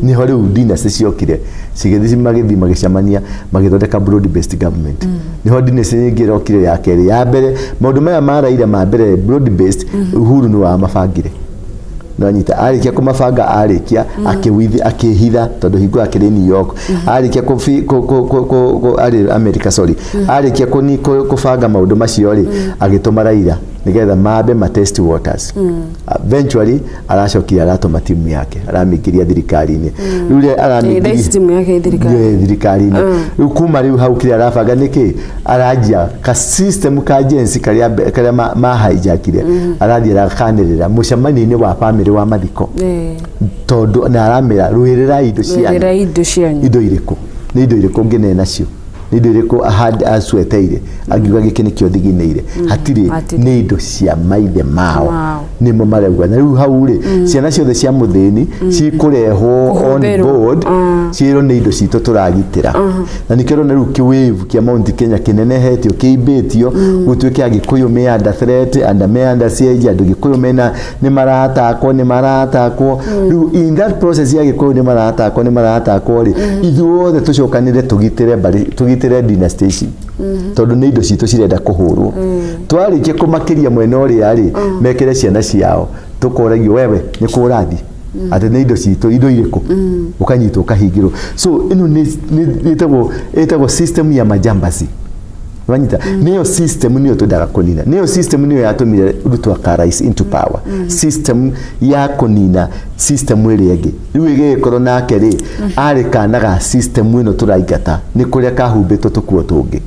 A: Niho rĩu dynasty ciokire cigĩthiĩ, magĩthiĩ magĩcemania, magĩthondeka broad based government. Niho dynasty nyingĩ ĩrokire ya kerĩ. Ya mbere, maũndũ maya ma Raila ma mbere, broad based, Uhuru nĩ wamabangire. Nanyita? Arĩkia kũmabanga, arĩkia akĩwithi, akĩhitha, tondũ hingo akĩrĩ New York, arĩkia arĩ America, sorry, arĩkia kũbanga maũndũ macio rĩ, agĩtũma Raila nĩgetha mambe ma test waters. Eventually aracokire aratũma timu yake, aramĩingĩria thirikari-inĩ. Rĩu rĩrĩa aramĩingĩria
B: Thaa ici timu yake ĩ thirikari.
A: Ĩ thirikari-inĩ. Rĩu kuma rĩu hau, kĩrĩa arabanga nĩkĩ? Aranjia ka system ka Gen Z karĩa ma hijackire, arathiĩ arakanĩrĩra mũcemanio-inĩ wa family wa mathiko, tondũ na aramĩra, rũĩrĩrai indo cianyu.
B: Rũĩrĩrai indo cianyu.
A: Indo irĩkũ? Nĩ indo irĩkũ ngĩne nacio? Nĩ indo irĩkũ acweteire angiuga gĩkĩ nĩkĩo thiginĩire? Hatirĩ.
B: Hatirĩ.
A: Nĩ indo cia maithe mao.
B: Mao.
A: Nĩmo marauga. Na rĩu hau rĩ, ciana ciothe cia mũthĩni cikũrehwo on
B: Kũhũthĩrwo.
A: board, ciĩrwo nĩ indo citũ tũragitĩra. Na nĩkĩo ũrona rĩu kĩwĩvu kĩa Mount Kenya kĩnenehetio, kĩimbĩtio, gũtuĩke Agĩkũyũ me under threat and me under siege, andũ Gĩkũyũ mena nĩ maratakwo, nĩ maratakwo. Rĩu in that process ya Gĩkũyũ nĩ maratakwo, nĩ maratakwo rĩ, ithuothe tũcokanĩre tũgitĩre mbarĩ, tũgitĩre dynasty ici, tondũ nĩ indo citũ cirenda kũhũrwo. Twarĩkia kũmakĩria mwena ũrĩa rĩ, mekĩre ciana ciao, tũkoragio wewe nĩ kũ ũrathiĩ atĩ nĩ indo citũ. Indo irĩkũ? Ũkanyitwo, ũkahingĩrwo. So ĩno ĩtagwo system ya majambazi. Wanyita? Nĩyo system, nĩyo twendaga kũnina, nĩyo system, nĩyo yatũmire Ruto aka rise into power, system ya kũnina system ĩrĩa ĩngĩ. Rĩu ĩgĩgĩkorwo nake rĩ, arĩ kana ga system ĩno tũraingata, nĩ kũrĩa kahumbĩtwo tũkuo tũngĩ.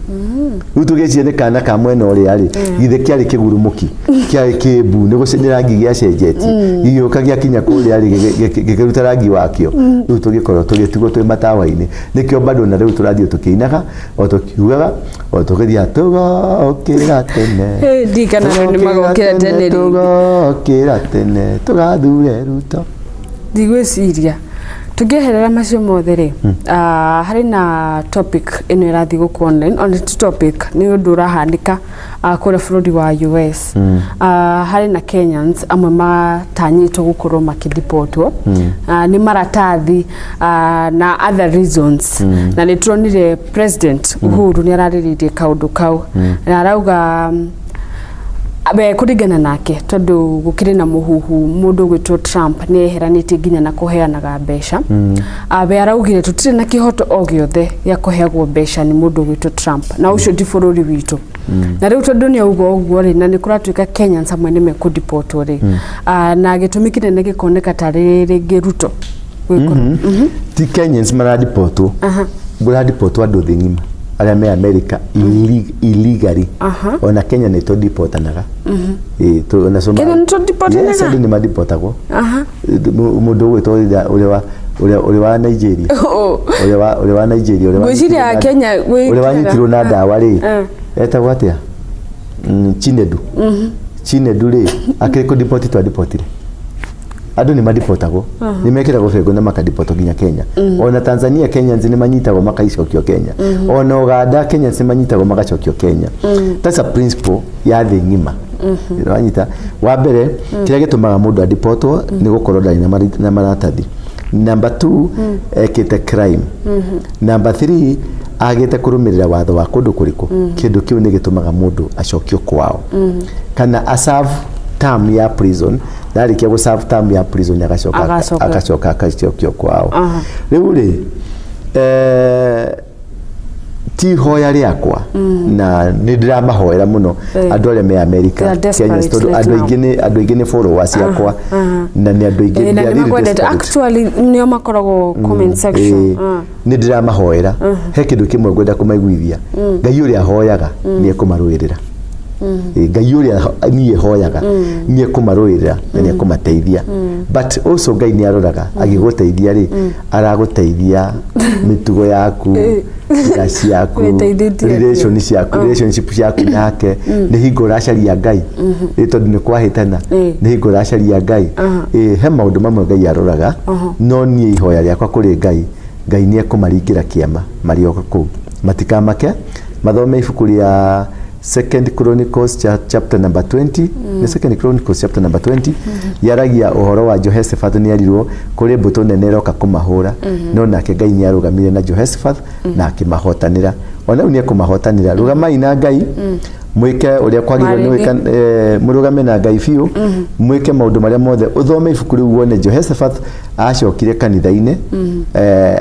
A: Rĩu tũgĩciria nĩ kana ka mwena ũrĩa rĩ, githĩ kĩarĩ kĩgurumũki, kĩarĩ kĩmbu, nĩ gũcenjia rangi gĩacenjetie, gĩgĩũka gĩakinya kũrĩa rĩ, gĩkĩruta rangi wakĩo. Rĩu tũgĩkorwo tũgĩtigwo twĩ matawa-inĩ. Nĩkĩo bado na rĩu tũrathiĩ tũkĩinaga, o tũkiugaga, o tũgĩthiaga, tũgokĩra tene.
B: Hey, ndirikana rĩu nĩ magokĩra tene rĩngĩ.
A: Tũgokĩra tene, tũgathure Ruto.
B: Ndigwĩciria tũngĩeherera macio mothe rĩ, harĩ na topic ĩno ĩrathiĩ gũkũ online, ona ti topic, nĩ ũndũ ũrahanĩka kũrĩa bũrũri wa US. Harĩ na Kenyans amwe matanyĩtwo gũkorwo makĩdipotwo nĩ maratathi na other reasons, na nĩ turonire President Uhuru nĩ ararĩrĩirie kaũndũ kau na arauga we kũringana nake, tondũ gũkĩrĩ na mũhuhu mũndũ ũgwĩtwo Trump nĩ eheranĩtie nginya na kũheanaga mbeca. We araugire tũtirĩ na kĩhoto o gĩothe gĩa kũheagwo mbeca nĩ mũndũ ũgwĩtwo Trump, na ũcio ti bũrũri witũ. Na rĩu tondũ nĩ auga ũguo rĩ, na nĩ kũratuĩka Kenyans amwe nĩ mekũdipotwo rĩ, na gĩtũmi kĩnene gĩkoneka tarĩ rĩngĩ Ruto gwĩkorwo.
A: Ti Kenyans maradipotwo, kũradipotwo andũ thĩ ng'ima arĩa me America illegally. Ona Kenya nĩ tũdipotanaga. Ĩĩ, ona
B: Kenya nĩ tũdipotanaga?
A: Yes, andũ nĩ madipotagwo. Mũndũ ũgwĩtwo ũrĩa wa Nigeria, ũrĩa wa Nigeria, ũrĩa
B: Ngwĩciria Kenya
A: ũrĩa wanyitirwo na ndawa rĩ, etagwo atĩa? Chinedu. Chinedu rĩ, akĩrĩ kũdipoti twadipotire. Andũ nĩ madipotagwo, nĩ mekĩragwo bengo na makadipotwo nginya Kenya. Ona Tanzania Kenyans nĩ manyitagwo makacokio Kenya. Ona Uganda Kenyans nĩ manyitagwo magacokio Kenya. That's a principle ya thĩ ng'ima. Wanyita? Wa mbere, kĩrĩa gĩtũmaga mũndũ adipotwo nĩ gũkorwo ndarĩ na maratathi. Number 2, ekĩte crime. Number 3, agĩte kũrũmĩrĩra watho wa kũndũ kũrĩkũ. Kĩndũ kĩu nĩ gĩtũmaga mũndũ acokio kwao kana aserve term ya prison. Yarĩkia gũ serve term ya prison, agacoka
B: Agacoka.
A: Agacoka agacokio kwao. Rĩu rĩ, ti ihoya rĩakwa na nĩ ndĩramahoera mũno andũ arĩa me America,
B: They are desperate
A: Kenyans, tondũ
B: right
A: andũ
B: now.
A: aingĩ nĩ andũ aingĩ nĩ followers yakwa na nĩ andũ aingĩ
B: Na
A: they are
B: nĩ
A: really
B: makwendete.
A: desperate.
B: Actually nĩo makoragwo comment section.
A: Nĩ ndĩramahoera. He kĩndũ kĩmwe ngwenda kũmaiguithia: Ngai ũrĩa hoyaga nĩ ekũmarũĩrĩra. Ngai ũrĩa niĩ hoyaga nĩ ekũmarũĩrĩra na nĩ ekũmateithia. But also Ngai nĩ aroraga, agĩgũteithia rĩ, aragũteithia mĩtugo yaku, njĩra ciaku,
B: Wĩteithĩtie
A: relation ciaku, relationship ciaku nake. Nĩ hingo ũracaria Ngai? Ĩ, tondũ nĩ kwahĩtana. Nĩ hingo ũracaria Ngai? Ĩ, he maũndũ mamwe Ngai aroraga. No niĩ ihoya rĩakwa kũrĩ Ngai, Ngai nĩ ekũmaringĩra kĩama marĩ o kũu, matikamake. Mathome ibuku rĩa Second Chronicles chapter number 20. Nĩ Second Chronicles chapter number 20, yaragia ũhoro wa Jehoshaphat. Nĩ erirwo kũrĩ mbũtũ nene ĩroka kũmahũra, no nake Ngai nĩ arũgamire na Jehoshaphat na akĩmahotanĩra. Ona rĩu nĩ ekũmahotanĩra. Rũgamai na Ngai, mwĩke ũrĩa kwagĩrĩirwo nĩ gwĩka, mũrũgame na Ngai biũ, mwĩke maũndũ marĩa mothe. Ũthome ibuku rĩu wone Jehoshaphat acokire kanitha-inĩ,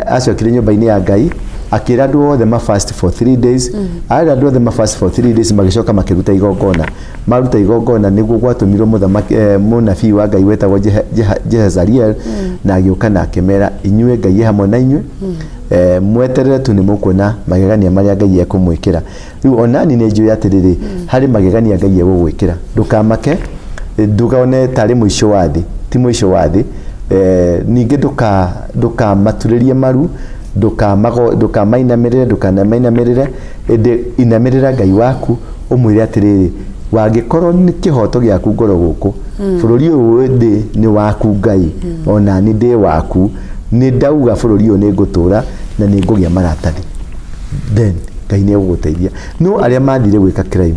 A: acokire nyũmba-inĩ ya Ngai, akĩra andũ othe ma fast for 3 days. Arĩa andũ othe ma fast for 3 days, magĩcoka makĩruta igongona. Maruta igongona, nĩguo gwatũmirwo mũthamaki, mũnabii wa Ngai wetagwo Jehezariel, na agĩũka na akĩmera, inyuĩ Ngai e hamwe na inyuĩ, mweterere tu, nĩ mũkuona magegania marĩa Ngai ekũmwĩkĩra. Rĩu onani nĩ njũĩ atĩrĩrĩ, harĩ magegania Ngai egũgwĩkĩra. Ndũkamake, ndũkone tarĩ mũico wa thĩ. Ti mũico wa thĩ. Ningĩ ndũkamaturĩrie maru. Ndũkamainamĩrĩre, ndũkanamainamĩrĩre, ĩndĩ inamĩrĩra Ngai waku, ũmwĩre atĩrĩrĩ, wangĩkorwo nĩ kĩhoto gĩaku ngoro gũkũ bũrũri ũyũ ndĩ nĩ waku Ngai, ona ni ndĩ waku, nĩ ndauga bũrũri ũyũ nĩ ngũtũra na nĩ ngũgĩa maratathi, then Ngai nĩ egũgũteithia. No arĩa mathire gwĩka crime,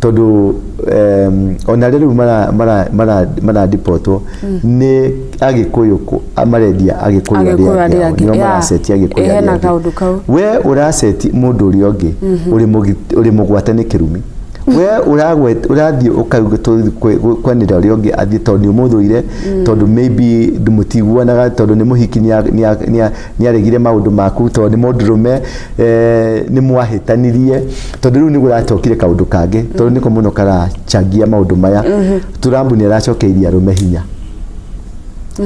A: tondũ ona arĩa rĩu maradipotwo nĩ Agĩkũyũ, marendia Agĩkũyũ
B: Agĩkũyũ
A: arĩa
B: arĩa
A: angĩ,
B: angĩ.
A: nĩo maraceti Agĩkũyũ
B: Hena
A: arĩa angĩ.
B: kaũndũ kau.
A: We ũraceti mũndũ ũrĩa ũngĩ, ũrĩ mũgwate nĩ kĩrumi. We ũrathiĩ ũkauga kwanĩrĩra ũrĩa ũngĩ athiĩ tondũ nĩ ũmũthũire, tondũ maybe mũtiguanaga, tondũ nĩ mũhiki, nĩaregire maũndũ maku, tondũ nĩ mũndũrũme, nĩ mwahĩtanirie, tondũ rĩu nĩ kũracokire kaũndũ kangĩ, tondũ nĩko mũno karachangia maũndũ maya. Trump nĩ aracokeirie arũme hinya.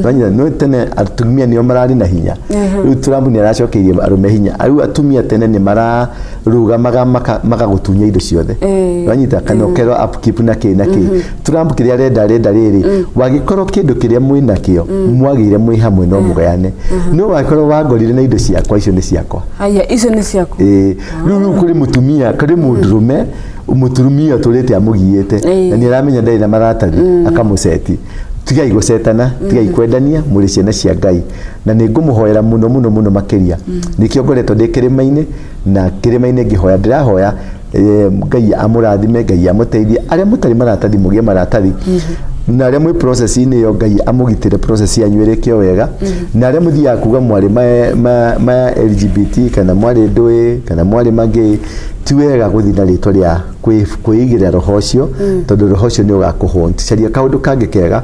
A: Wanyita, no tene atumia nĩo mararĩ na hinya, rĩu Trump nĩ aracokeirie arũme hinya. Rĩu atumia tene nĩ mararũgamaga magagũtunya indo ciothe. Wanyita, kana ũkerwo upkeep na kĩ na kĩ. Trump kĩrĩa arenda rĩrĩ, wagĩkorwo kĩndũ kĩrĩa mwĩ nakĩo mwagĩire mwĩ hamwe no mũgayane, no wagĩkorwo wangorire na indo ciakwa, icio nĩ ciakwa.
B: Haya, icio nĩ ciaku.
A: Ĩĩ, rĩu kũrĩ mũtumia, kũrĩ mũndũrũme, mũtumia ũtũrĩte amũgiĩte na nĩ aramenya ndarĩ na maratathi, akamũceti. Tigai gũcetana, tigai kwendania, mũrĩ ciana cia Ngai, na nĩ ngũmũhoera mũno mũno mũno makĩria. Nĩkĩo ngoretwo ndĩ kĩrĩma-inĩ na kĩrĩma-inĩ ngĩhoya, ndĩrahoya Ngai amũrathime, Ngai amũteithie. Arĩa mũtarĩ maratathi mũgĩe maratathi, na arĩa mwĩ process-inĩ ĩyo, Ngai amũgitĩre process yanyu ĩrĩke o wega, na arĩa mũthiaga kuga mwarĩ ma LGBT kana mwarĩ ndũĩ kana mwarĩ magĩ, ti wega gũthiĩ na rĩtwa rĩa kwĩigĩrĩra roho ũcio, tondũ roho ũcio nĩ ũgakũhaunt. Caria kaũndũ kangĩ kega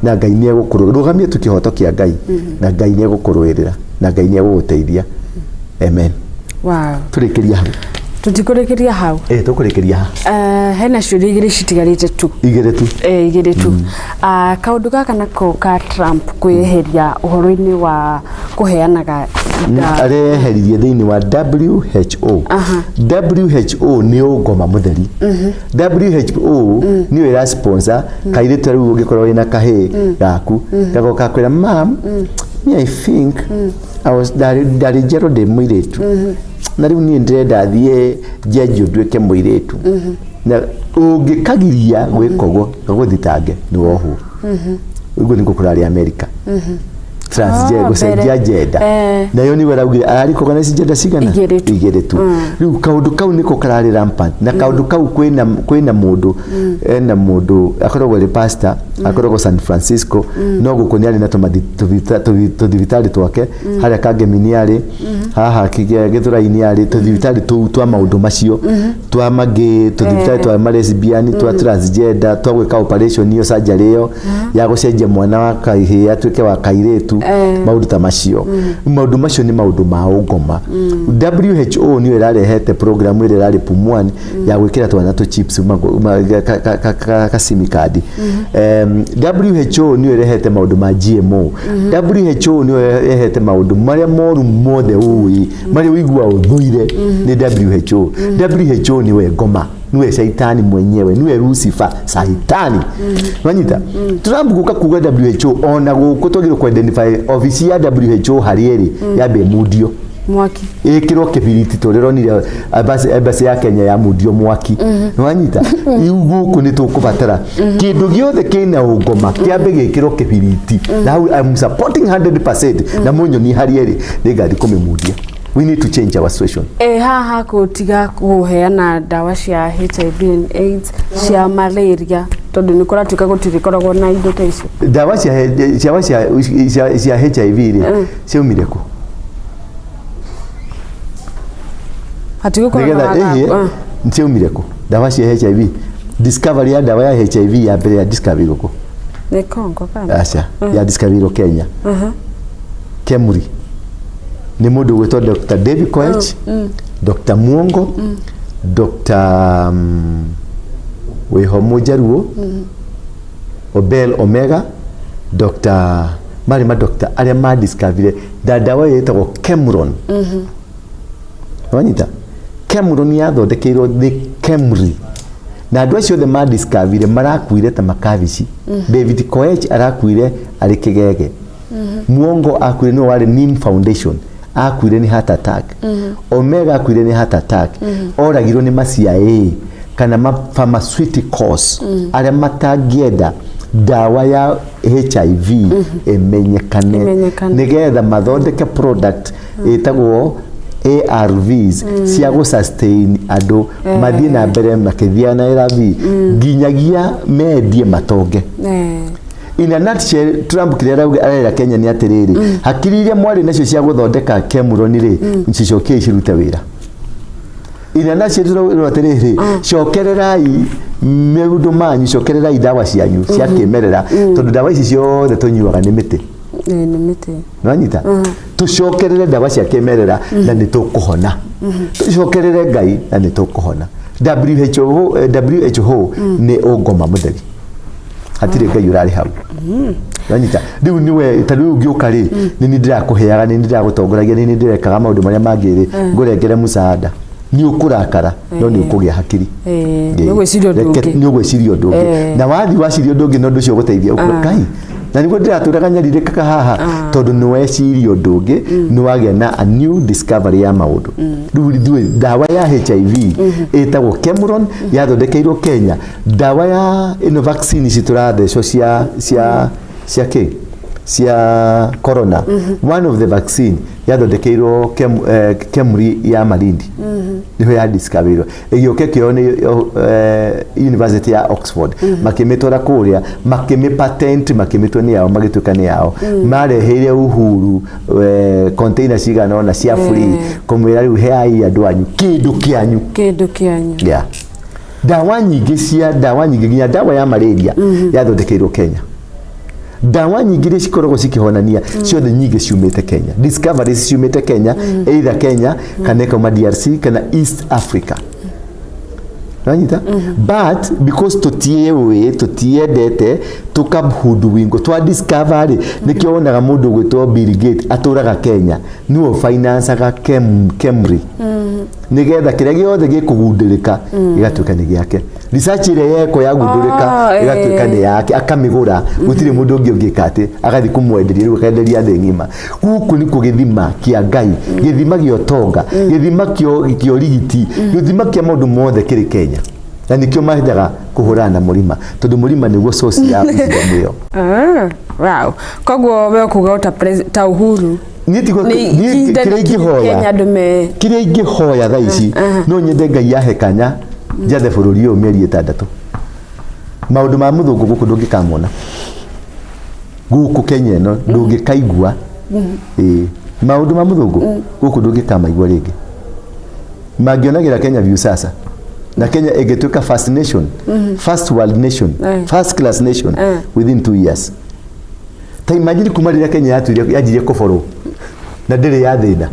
A: na Ngai nĩ egũkũrũ rũgamie tu kĩhoto kĩa Ngai, na Ngai nĩ egũkũrũĩrĩra na Ngai nĩ egũgũteithia. Amen. Tũrĩkĩria hau.
B: Tũtikũrĩkĩria hau.
A: Ĩ, tũkũrĩkĩria ha?
B: Hena ciũria igĩrĩ citigarĩte tu.
A: Igĩrĩ tu.
B: Igĩrĩ tu. Kaũndũ gaka nako ka Trump kwĩyeheria ũhoro-inĩ wa kũheanaga
A: Areheririe thĩinĩ wa WHO. WHO nĩ ũngoma mũtheri. WHO nĩyo ĩra sponsor kairĩtu. Rĩu ũngĩkorwo wĩna kahĩĩ gaku, gagoka kwĩra, "Mam, me I think I was ndarĩ njerwo ndĩ mũirĩtu, na rĩu niĩ ndĩrenda thiĩ njenjio nduĩke mũirĩtu," na ũngĩkagiria gwĩka ũguo, gagũthitange nĩ wohwo. Ũguo nĩguo kũrarĩ America, transgender,
B: Ah,
A: gũcenjia
B: mbere.
A: gender. Nayo nĩguo araugire ararĩ ici gender cigana?
B: Igĩrĩ tu.
A: Igĩrĩ tu. Rĩu kaũndũ kau nĩko kararĩ rampant, na kaũndũ kau kwĩna mũndũ, ena mũndũ akoragwo arĩ pastor, akoragwo San Francisco, no gũkũ nĩ arĩ na tũthibitarĩ twake harĩa Kangemi nĩ arĩ haha Gĩthũrai-inĩ, arĩ tũthibitarĩ tũu twa maũndũ macio, twa magĩ tũthibitarĩ twa malesbian, twa transgender, twa gwĩka operation iyo, surgery ĩyo ya gũcenjia mwana wa kahĩĩ atuĩke wa kairĩtu. Maũndũ ta macio, maũndũ macio nĩ maũndũ ma ũngoma. WHO nĩyo ĩrarehete program ĩrĩa ĩrarĩ Pumwani ya gwĩkĩra twana tũ chips ka SIM card. WHO nĩyo ĩrehete maũndũ ma GMO. WHO nĩyo ĩrehete maũndũ marĩa moru mothe ũĩ, marĩa ũigua ũthũire nĩ WHO. WHO nĩwe ngoma, niwe shaitani mwenyewe, niwe Lucifer, saitani. Wanyita, Trump guka kuga WHO, ona gũkũ twagĩrĩirwo ku identify ofici ya WHO harĩa ĩrĩ, yambe ĩmundio
B: mwaki.
A: Ĩkĩrwo kĩbiriti tũrĩronire embassy ya Kenya yamundio mwaki. Nĩwanyita, rĩu gũkũ nĩ tũkũbatara kĩndũ gĩothe kĩna ũngoma kĩambe gĩkĩrwo kĩbiriti, na hau I'm supporting 100%, na mũnyonie harĩa ĩrĩ, nĩngathiĩ kũmĩmundia. We need to change our situation.
B: Haha gũtiga kũheana ndawa cia HIV and AIDS, cia malaria, tondũ nĩ kũratuĩka gũtirĩkoragwo na indo ta icio.
A: Ndawa cia HIV rĩ, ciaumire kũ?
B: Hatigũkorwo na
A: Nĩgetha
B: wagagu.
A: ĩhĩ ciaumire kũ ndawa cia HIV? Discovery ya ndawa ya HIV ya mbere ya discovery gũkũ?
B: Nĩ Congo kana?
A: Aca, ya discovery Kenya, Kemri, nĩ mũndũ ũgwĩtwo Dr. David Koech, Dr. Muongo, Dr. Wĩho Mũjaruo, Obel Omega, Dr. marĩ ma doctor arĩa ma discoverire ndawa ĩyo ĩtagwo Kemron. Wanyita, Kemron yathondekeirwo nĩ Kemri, na andũ acio othe ma discoverire marakuire ta makabici. David Koech arakuire arĩ kĩgege. Muongo akuire, nĩwe warĩ Neem Foundation, Akuire nĩ heart attack. Omega akuire nĩ heart attack. Oragirwo nĩ ma CIA kana ma pharmaceuticals arĩa matangĩenda ndawa ya HIV ĩmenyekane.
B: Ĩmenyekane.
A: Nĩgetha mathondeke product ĩtagwo ARVs cia gũ sustain andũ mathiĩ na mbere makĩthiaga na ARV nginyagia mendie matonge. In a nutshell, Trump kĩrĩa arauga arera Kenya nĩ atĩrĩrĩ, hakiri iria mwarĩ nacio cia gũthondeka Kemron rĩ, cicokiei cirute wĩra. In a nutshell, tũrauga atĩrĩrĩ, cokererai maũndũ manyu, cokererai ndawa cianyu cia kĩmerera, tondũ ndawa ici ciothe tũnyuaga nĩ mĩtĩ.
B: Nĩ mĩtĩ.
A: Nĩwanyita? Tũcokerere ndawa cia kĩmerera na nĩ tũkũhona. Tũcokerere Ngai na nĩ tũkũhona. WHO, WHO nĩ ũngoma mũtheri, hatirĩ Ngai ũrarĩ hau. Nĩwanyita? Rĩu nĩwe ta rĩu ũngĩũka rĩ, nĩ niĩ ndĩrakũheaga, nĩ niĩ ndĩragũtongoragia, nĩ niĩ ndĩrekaga maũndũ marĩa mangĩ rĩ, ngũrengere mũcaada, nĩ ũkũrakara, no nĩ ũkũgĩa hakiri.
B: Nĩ ũgwĩciria ũndũ ũngĩ.
A: Nĩ ũgwĩciria ũndũ ũngĩ. Na wathiĩ waciria ũndũ ũngĩ na ũndũ ũcio ũgũteithia ũkuga, Ngai, na nĩguo ndĩratũraga nyarirĩkaga haha, tondũ nĩ weciria ũndũ ũngĩ, nĩ wagĩa na a new discovery ya maũndũ. Rĩu ithuĩ ndawa ya HIV ĩtagwo Kemron, yathondekeirwo Kenya. Ndawa ya ĩno, vaccine ici tũrathecwo cia kĩ, cia corona, one of the vaccine yathondekeirwo Kemri ya Malindi, niho ya discoverirwo, ĩgĩũka ĩkĩoywo nĩ University ya Oxford, makĩmĩtwara kũrĩa, makĩmĩ patent, makĩmĩtua nĩ yao, magĩtuĩka nĩ yao. Mareheire Uhuru container cigana ũna cia free, kũmwĩra rĩu heai andũ anyu kĩndũ kĩanyu.
B: Kĩndũ kĩanyu.
A: Yeah. Ndawa nyingĩ cia ndawa nyingĩ, nginya ndawa ya malaria yathondekeirwo Kenya. Ndawa nyingĩ iria cikoragwo cikĩhonania ciothe, nyingĩ ciumĩte Kenya. Discoveries ciumĩte Kenya, either Kenya kana ĩkauma DRC kana East Africa. Nanyita? But because tũtiĩũĩ, tũtiendete, tũkahuduwingo twa discover rĩ, nĩkĩo wonaga mũndũ ũgwĩtwo Bill Gates atũraga Kenya, nĩwe financaga Kemri, nĩgetha kĩrĩa gĩothe gĩkũgundũrĩka gĩgatuĩka nĩ gĩake. Research ĩrĩa yekwo yagundũrĩka ĩgatuĩka nĩ yake, akamĩgũra, gũtirĩ mũndũ ũngĩ ũngĩka atĩ agathiĩ kũmwenderia, rĩu akenderia thĩ ng'ima. Gũkũ nĩkuo gĩthima kĩa Ngai, gĩthima gĩa ũtonga, gĩthima kĩa ũrigiti, gĩthima kĩa maũndũ mothe kĩrĩ Kenya, na nĩkĩo mendaga kũhũrana na mũrima, tondũ mũrima nĩguo source ya wisdom ĩyo.
B: Ah, wow. Koguo we ũkuga ta Uhuru
A: Niĩ tiguo
B: nĩ
A: niĩ
B: ihinda
A: kĩrĩa
B: nĩ
A: ingĩhoya
B: Kenya andũ me
A: kĩrĩa ingĩhoya thaa ici, no nyende Ngai ahe kanya njathe bũrũri ũyũ mĩeri 6. Maũndũ ma mũthũngũ gũkũ ndũngĩkamona gũkũ Kenya ĩno, ndũngĩkaigua. Ĩĩ, maũndũ ma mũthũngũ gũkũ ndũngĩkamaigua rĩngĩ. Mangĩonagĩra Kenya view sasa, na Kenya ĩngĩtuĩka first nation, first world nation, first class nation within 2 years. Ta imagine, kuma rĩrĩa Kenya yatuire yanjirie kũborwo na ndĩrĩ ya thĩna,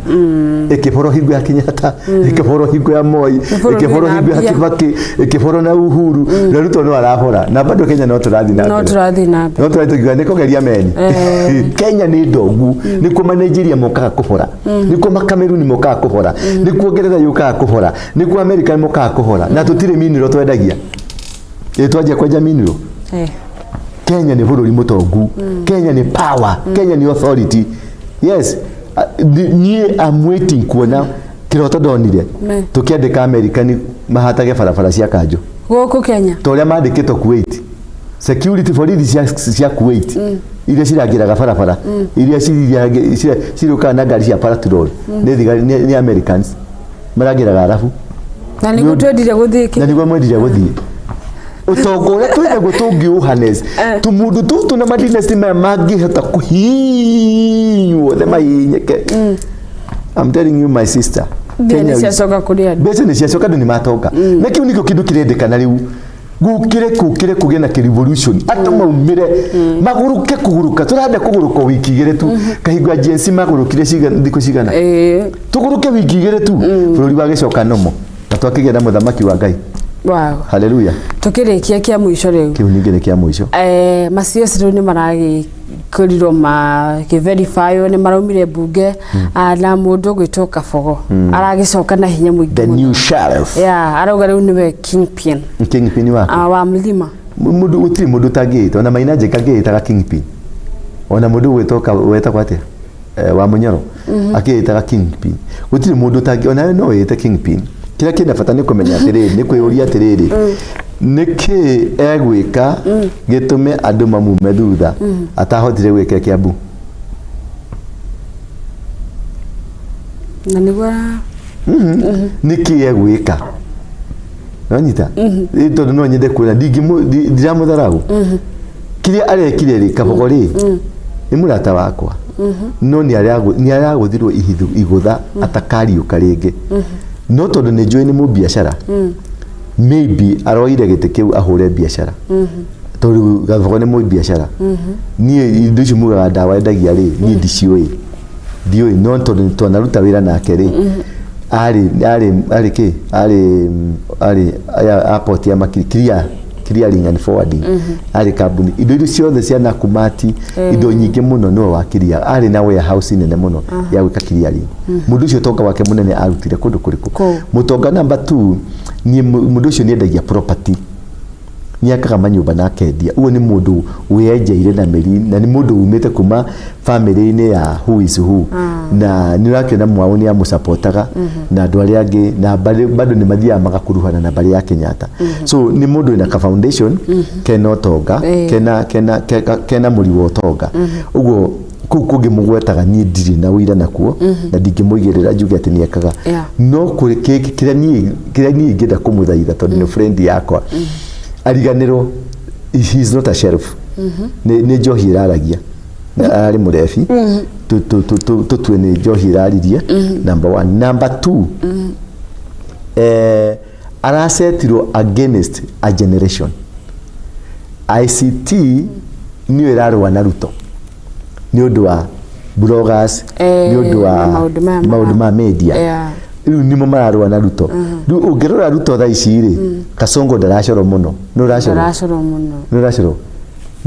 A: ĩkĩborwo hingo ya Kenyatta, ĩkĩborwo hingo ya Moi,
B: Ĩborwo
A: ĩkĩborwo
B: na
A: hingo ya
B: mbia.
A: Kibaki, ĩkĩborwo na Uhuru, na Ruto no arabora, na bado Kenya no tũrathiĩ na
B: no
A: mbere.
B: tũrathiĩ na mbere.
A: No tũrathiĩ tũkiuga nĩ kũgeria meni. Kenya nĩ ndongu, nĩkuo ma Nigeria mokaga kũbora, nĩkuo ma Cameroon mokaga kũbora, nĩkuo Ngeretha yũkaga kũbora, nĩkuo America mokaga kũbora, na tũtirĩ mineral twendagia. Ĩ twanjia kwenja mineral? Kenya nĩ bũrũri mũtongu. Kenya nĩ power. Kenya nĩ authority. Yes. Niĩ I'm waiting kuona kĩroto ndonire tũkĩandĩka America nĩ mahatage barabara cia kanjũ.
B: Gũkũ Kenya?
A: Ta ũrĩa mandĩkĩtwo Kuwait, security borithi cia Kuwait iria cirangĩraga barabara, iria cirũkaga na ngari cia patrol, nĩ thigari, nĩ Americans marangĩraga arabu.
B: Na nĩguo twendire gũthiĩ.
A: Na nĩguo mwendire gũthiĩ. Ũtonga ũrĩa twĩnaguo tũngĩũharness, tũmũndũ tũtũ na madynasty maya mangĩhota kũhihinywo othe mahihinyĩke. I'm telling you, my sister,
B: Mbia
A: Kenya
B: nĩ ciacoka kũrĩ andũ.
A: Mbeca nĩ ciacoka, andũ nĩ matonga, na kĩu nĩkĩo kĩndũ kĩrendekana rĩu, gũkĩre kũkĩre kũgĩe na revolution, andũ maumĩre magũrũke, kũgũrũka tũrenda kũgũrũka wiki 2 tu. Kahingo ya Gen Z magũrũkire thikũ cigana? Tũgũrũke wiki 2 tu, bũrũri wagĩcoka nomo, na twakĩgĩa na mũthamaki wa Ngai. Haleluya.
B: Tũkĩrĩkia kĩa mũico rĩu.
A: Kĩu ningĩ nĩ kĩa mũico.
B: Ma CS rĩu nĩ maragĩkorirwo makĩverifywo, nĩ maraumire mbunge. Ah, na mũndũ ũgwĩtwo Kabogo aragĩcoka na hinya mũingĩ
A: The
B: mũno.
A: new sheriff.
B: Yeah, arauga rĩu nĩwe kingpin.
A: Kingpin wake.
B: Ah, wa mlima.
A: Mũndũ gũtirĩ mũndũ ũtangĩĩta, ona Maina Njeka angĩĩtaga kingpin, ona mũndũ ũgwĩtwo wetagwo atĩa, wa Mũnyoro. Akĩĩtaga kingpin. Gũtirĩ mũndũ ũtangĩ onawe no wĩĩte kingpin. Kĩrĩa kĩna bata nĩ kũmenya atĩrĩrĩ, nĩ kwĩyũria atĩrĩrĩ, nĩkĩ egwĩka gĩtũme andũ mamume thutha atahotire gwĩka Kiambu?
B: Na nĩguo
A: Nĩkĩ egwĩka? Nonyita? Tondũ no nyende kuona ndiramũtharau. Kĩrĩa arekire rĩ, Kabogo rĩ, nĩ mũrata wakwa. No nĩ aragũthirwo igũtha atakariũka rĩngĩ. No tondũ nĩ njũĩ nĩ mũbiacara, maybe aroire gĩtĩ kĩu ahũre biacara. Tondũ Kabogo nĩ mũbiacara. Niĩ indo icio mugaga ndawa endagia rĩ, niĩ ndiciũĩ. Ndiũĩ, no tondũ twanaruta wĩra nake rĩ, arĩ kĩ? Arĩ aya airport ya Makiri, clearing and forwarding. Arĩ kambuni indo iria ciothe cia Nakumati, indo nyingĩ mũno nĩwe wakiria. Arĩ na warehouse nene mũno ya gwĩka clearing. Mũndũ ũcio ũtonga wake mũnene arutire kũndũ kũrĩkũ? Mũtonga number 2, niĩ mũndũ ũcio nĩendagia property, nĩakaga manyũmba na akendia. Ũguo nĩ mũndũ wĩenjeire na mĩri, na nĩ mũndũ umĩte kuma family-inĩ ya who is who, na nĩ ũrakĩona mwao nĩ amũcapotaga na andũ arĩa angĩ, na bado nĩ mathiaga magakuruhana na mbarĩ ya Kenyatta. So nĩ mũndũ wĩna ka foundation kena ũtonga, kena mũri wa ũtonga. Ũguo kũu kũngĩ mũgwetaga niĩ ndirĩ na ũira nakuo, na ndingĩmũigĩrĩra njuge atĩ nĩekaga. No kĩrĩa niĩ ingĩenda kũmũthaitha, tondũ nĩ friend yakwa, ariganĩrwo he is not a sheriff. Nĩ njohi ĩraragia, ararĩ mũrebi, tũtue nĩ njohi ĩraririe, number one. Number two, aracetirwo against a generation. ICT nĩyo ĩrarũa na Ruto nĩ ũndũ wa bloggers, nĩ ũndũ wa maũndũ ma media. Rĩu nĩmo mararũa na Ruto. Rĩu ũngĩrora Ruto thaa ici rĩ, Kasongo ndaracoro mũno. Nĩ ũracoro?
B: Ndaracoro mũno.
A: Nĩ ũracoro?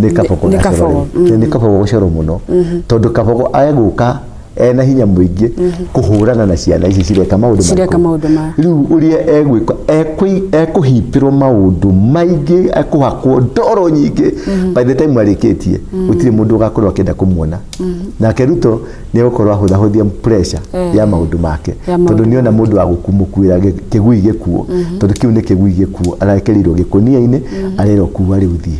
A: Nĩ Kabogo.
B: Nĩ Kabogo.
A: Nĩ Kabogo gũcoro mũno, tondũ Kabogo egũka ena hinya mũingĩ kũhũrana na ciana ici cireka maũndũ.
B: Cireka maũndũ maya.
A: Rĩu ũrĩa egwĩka, ekũhipĩrwo maũndũ maingĩ, ekũhakwo ndoro nyingĩ. By the time arĩkĩtie, gũtirĩ mũndũ ũgakorwo akĩenda kũmuona. Nake Ruto nĩ egũkorwo ahũthahũthia pressure ya maũndũ make, tondũ nĩona mũndũ wa gũkũmũkuĩra kĩgui gĩkuo, tondũ kĩu nĩ kĩgui gĩkuo arekereirwo gĩkũnia-inĩ, arerwo kuua rĩu thiĩ.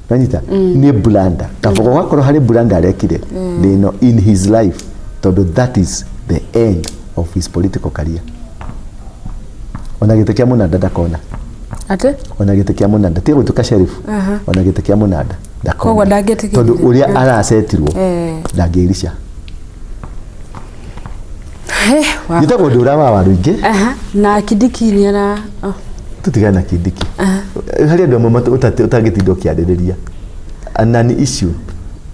A: Nanyita? Nĩ blunder. Kabogo gakorwo harĩ blunder arekire nĩ in his life, tondũ that is the end of his political career. Ona gĩtĩ kĩa mũnanda ndakona.
B: Atĩ?
A: Ona gĩtĩ kĩa mũnanda, tiga gũtuĩka sheriff, ona gĩtĩ kĩa mũnanda ndakona.
B: Koguo ndangĩtĩkĩrire.
A: Tondũ ũrĩa aracetirwo, ndangĩrica. Njĩtagwo Ndũra wa Waruingĩ.
B: Na Kindiki nĩ ara
A: Tũtigane na Kindiki. Harĩ andũ amwe ũtangĩtinda ũkĩarĩrĩria nani issue,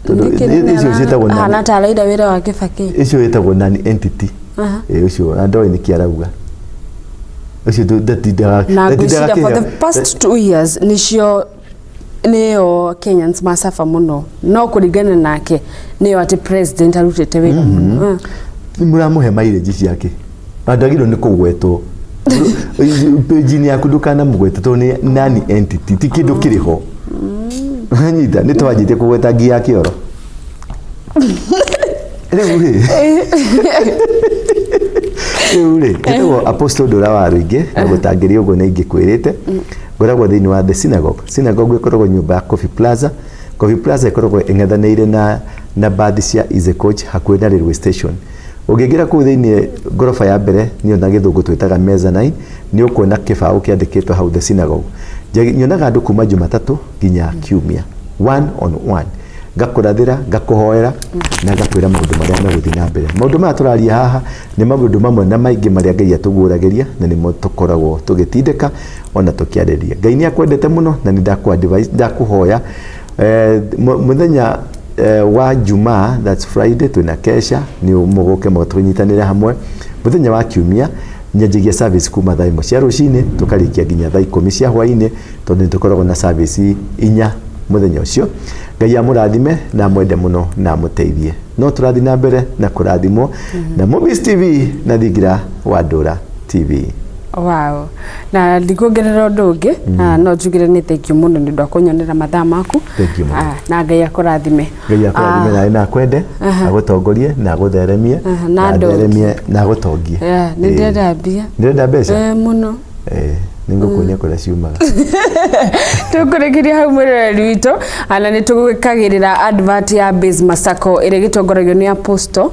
A: tondũ icio ciĩtagwo
B: ahana ta araida wĩra wa Kibaki.
A: Icio ĩtagwo nani entity. Ũcio na ndoĩ nĩkĩ arauga ũcio, ndatindaga.
B: Na ngwĩciria for the past 2 years nĩcio nĩyo Kenyans macaba mũno, no kũringana nake nĩyo atĩ president arutĩte wĩra mũno.
A: Mũramũhe mileage ciake, na ndagĩrĩirwo nĩ kũgwetwo page-inĩ yaku, ndũkanamũgwete tondũ nĩ nani entity, ti kĩndũ kĩrĩ ho. Nyita nĩ twanjĩtie kũgweta ngi ya kĩoro rĩu rĩ. Njĩtagwo Apostle Ndũra wa Rũingĩ, na gũtangĩria ũguo nĩ ingĩkwĩrĩte ngoragwo thĩinĩ wa The Synagogue. Synagogue ĩkoragwo nyũmba ya Coffee Plaza. Coffee Plaza ĩkoragwo ĩng'ethanĩire na bathi cia Easy Coach, hakuhĩ na railway station. Ũngĩingĩra kũu thĩinĩ, ngoroba ya mbere nĩyo na gĩthũngũ twĩtaga mezzanine, nĩ ũkuona kĩbaũ kĩandĩkĩtwo hau The Synagogue. Nyonaga andũ kuma Jumatatũ nginya Kiumia, one on one, ngakũrathĩra, ngakũhoera na ngakwĩra maũndũ marĩa megũthiĩ na mbere. Maũndũ maya tũraria haha nĩ maũndũ mamwe na maingĩ marĩa Ngai atũguũragĩria, na nĩmo tũkoragwo tũgĩtindĩka ona tũkĩarĩria. Ngai nĩ akwendete mũno, na nĩ ndakũ ndakũhoya mũthenya wa Jumaa, that's Friday, twĩna kesha, nĩ mũgũke tũnyitanĩre hamwe. Mũthenya wa Kiumia nyanjagia service kuma thaa 1 cia rũcinĩ, tũkarĩkia nginya thaa 10 cia hwainĩ, tondũ nĩ tũkoragwo na service 4 mũthenya ũcio. Ngai amũrathime na amwende mũno na amũteithie. No tũrathiĩ na mbere na kũrathimwo na Mobis TV na Thingira wa Ndũra TV.
B: Wow. Na ndikuongerera ũndũ ũngĩ, no njugire nĩ thank you mũno nĩ ũndũ wa kũnyonera mathaa maku.
A: Thank you mũno.
B: Na Ngai akũrathime.
A: Ngai akũrathime nawe na akwende, agũtongorie na agũtheremie,
B: na
A: atheremie na agũtongie.
B: Yeah, nĩ ndĩrenda mbia.
A: Ndĩrenda mbeca.
B: Mũno.
A: Nĩngũkuonia kũrĩa ciumaga.
B: Tũkũrĩkĩria hau mwĩroreri witũ, na nĩ tũgwĩkagĩrĩra advert ya Base Masako ĩrĩa ĩgĩtongoragio nĩ Apostle,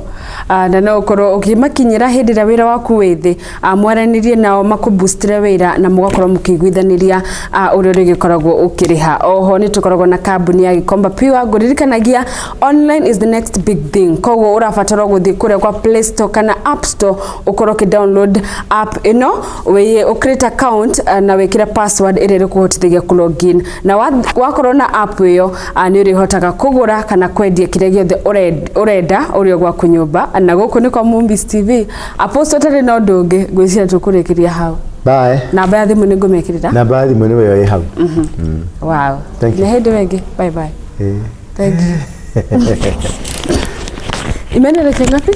B: na no ũkorwo ũkĩmakinyĩra hĩndĩ ĩrĩa wĩra waku wĩ thĩ, mwaranĩrie nao makũboostire wĩra na mũgakorwo mũkĩiguithanĩria ũrĩa ũrĩgĩkoragwo ũkĩrĩha. Oho nĩ tũkoragwo na kambuni ya Gikomba Pure. Ngũririkanagia online is the next big thing, koguo ũrabatara gũthiĩ kũrĩa kwa Play Store kana App Store, ũkorwo ũkĩ download app ĩno, wĩ ũcreate account na wĩkĩre password ĩrĩa ĩrĩkũhotithagia kũ login, na wakorwo na app ĩyo, nĩ ũrĩhotaga kũgũra kana kwendia kĩrĩa gĩothe ũrenda ũrĩ o gwaku nyũmba. Na gũkũ nĩ kwa Movies TV. Apostle, ũtarĩ na ũndũ ũngĩ, ngwĩciria tũkũrĩkĩria hau.
A: Bye.
B: Namba ya thimũ nĩ ngũmĩkĩrĩra.
A: Namba ya thimũ nĩwe ĩ hau.
B: Wow.
A: Thank you.
B: Na hĩndĩ wengĩ, bye bye. Thank you. Imeenda dakika ngapi?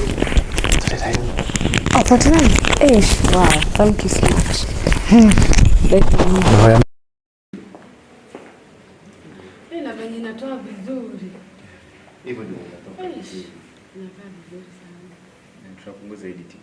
B: Oh, 49. Eish. Wow, thank you so much. Thank you.
A: Mahoya.
B: Na venye inatoa vizuri.
C: Hivyo ndio inatoka vizuri.
B: Inakaa vizuri sana.
C: Tutapunguza editing.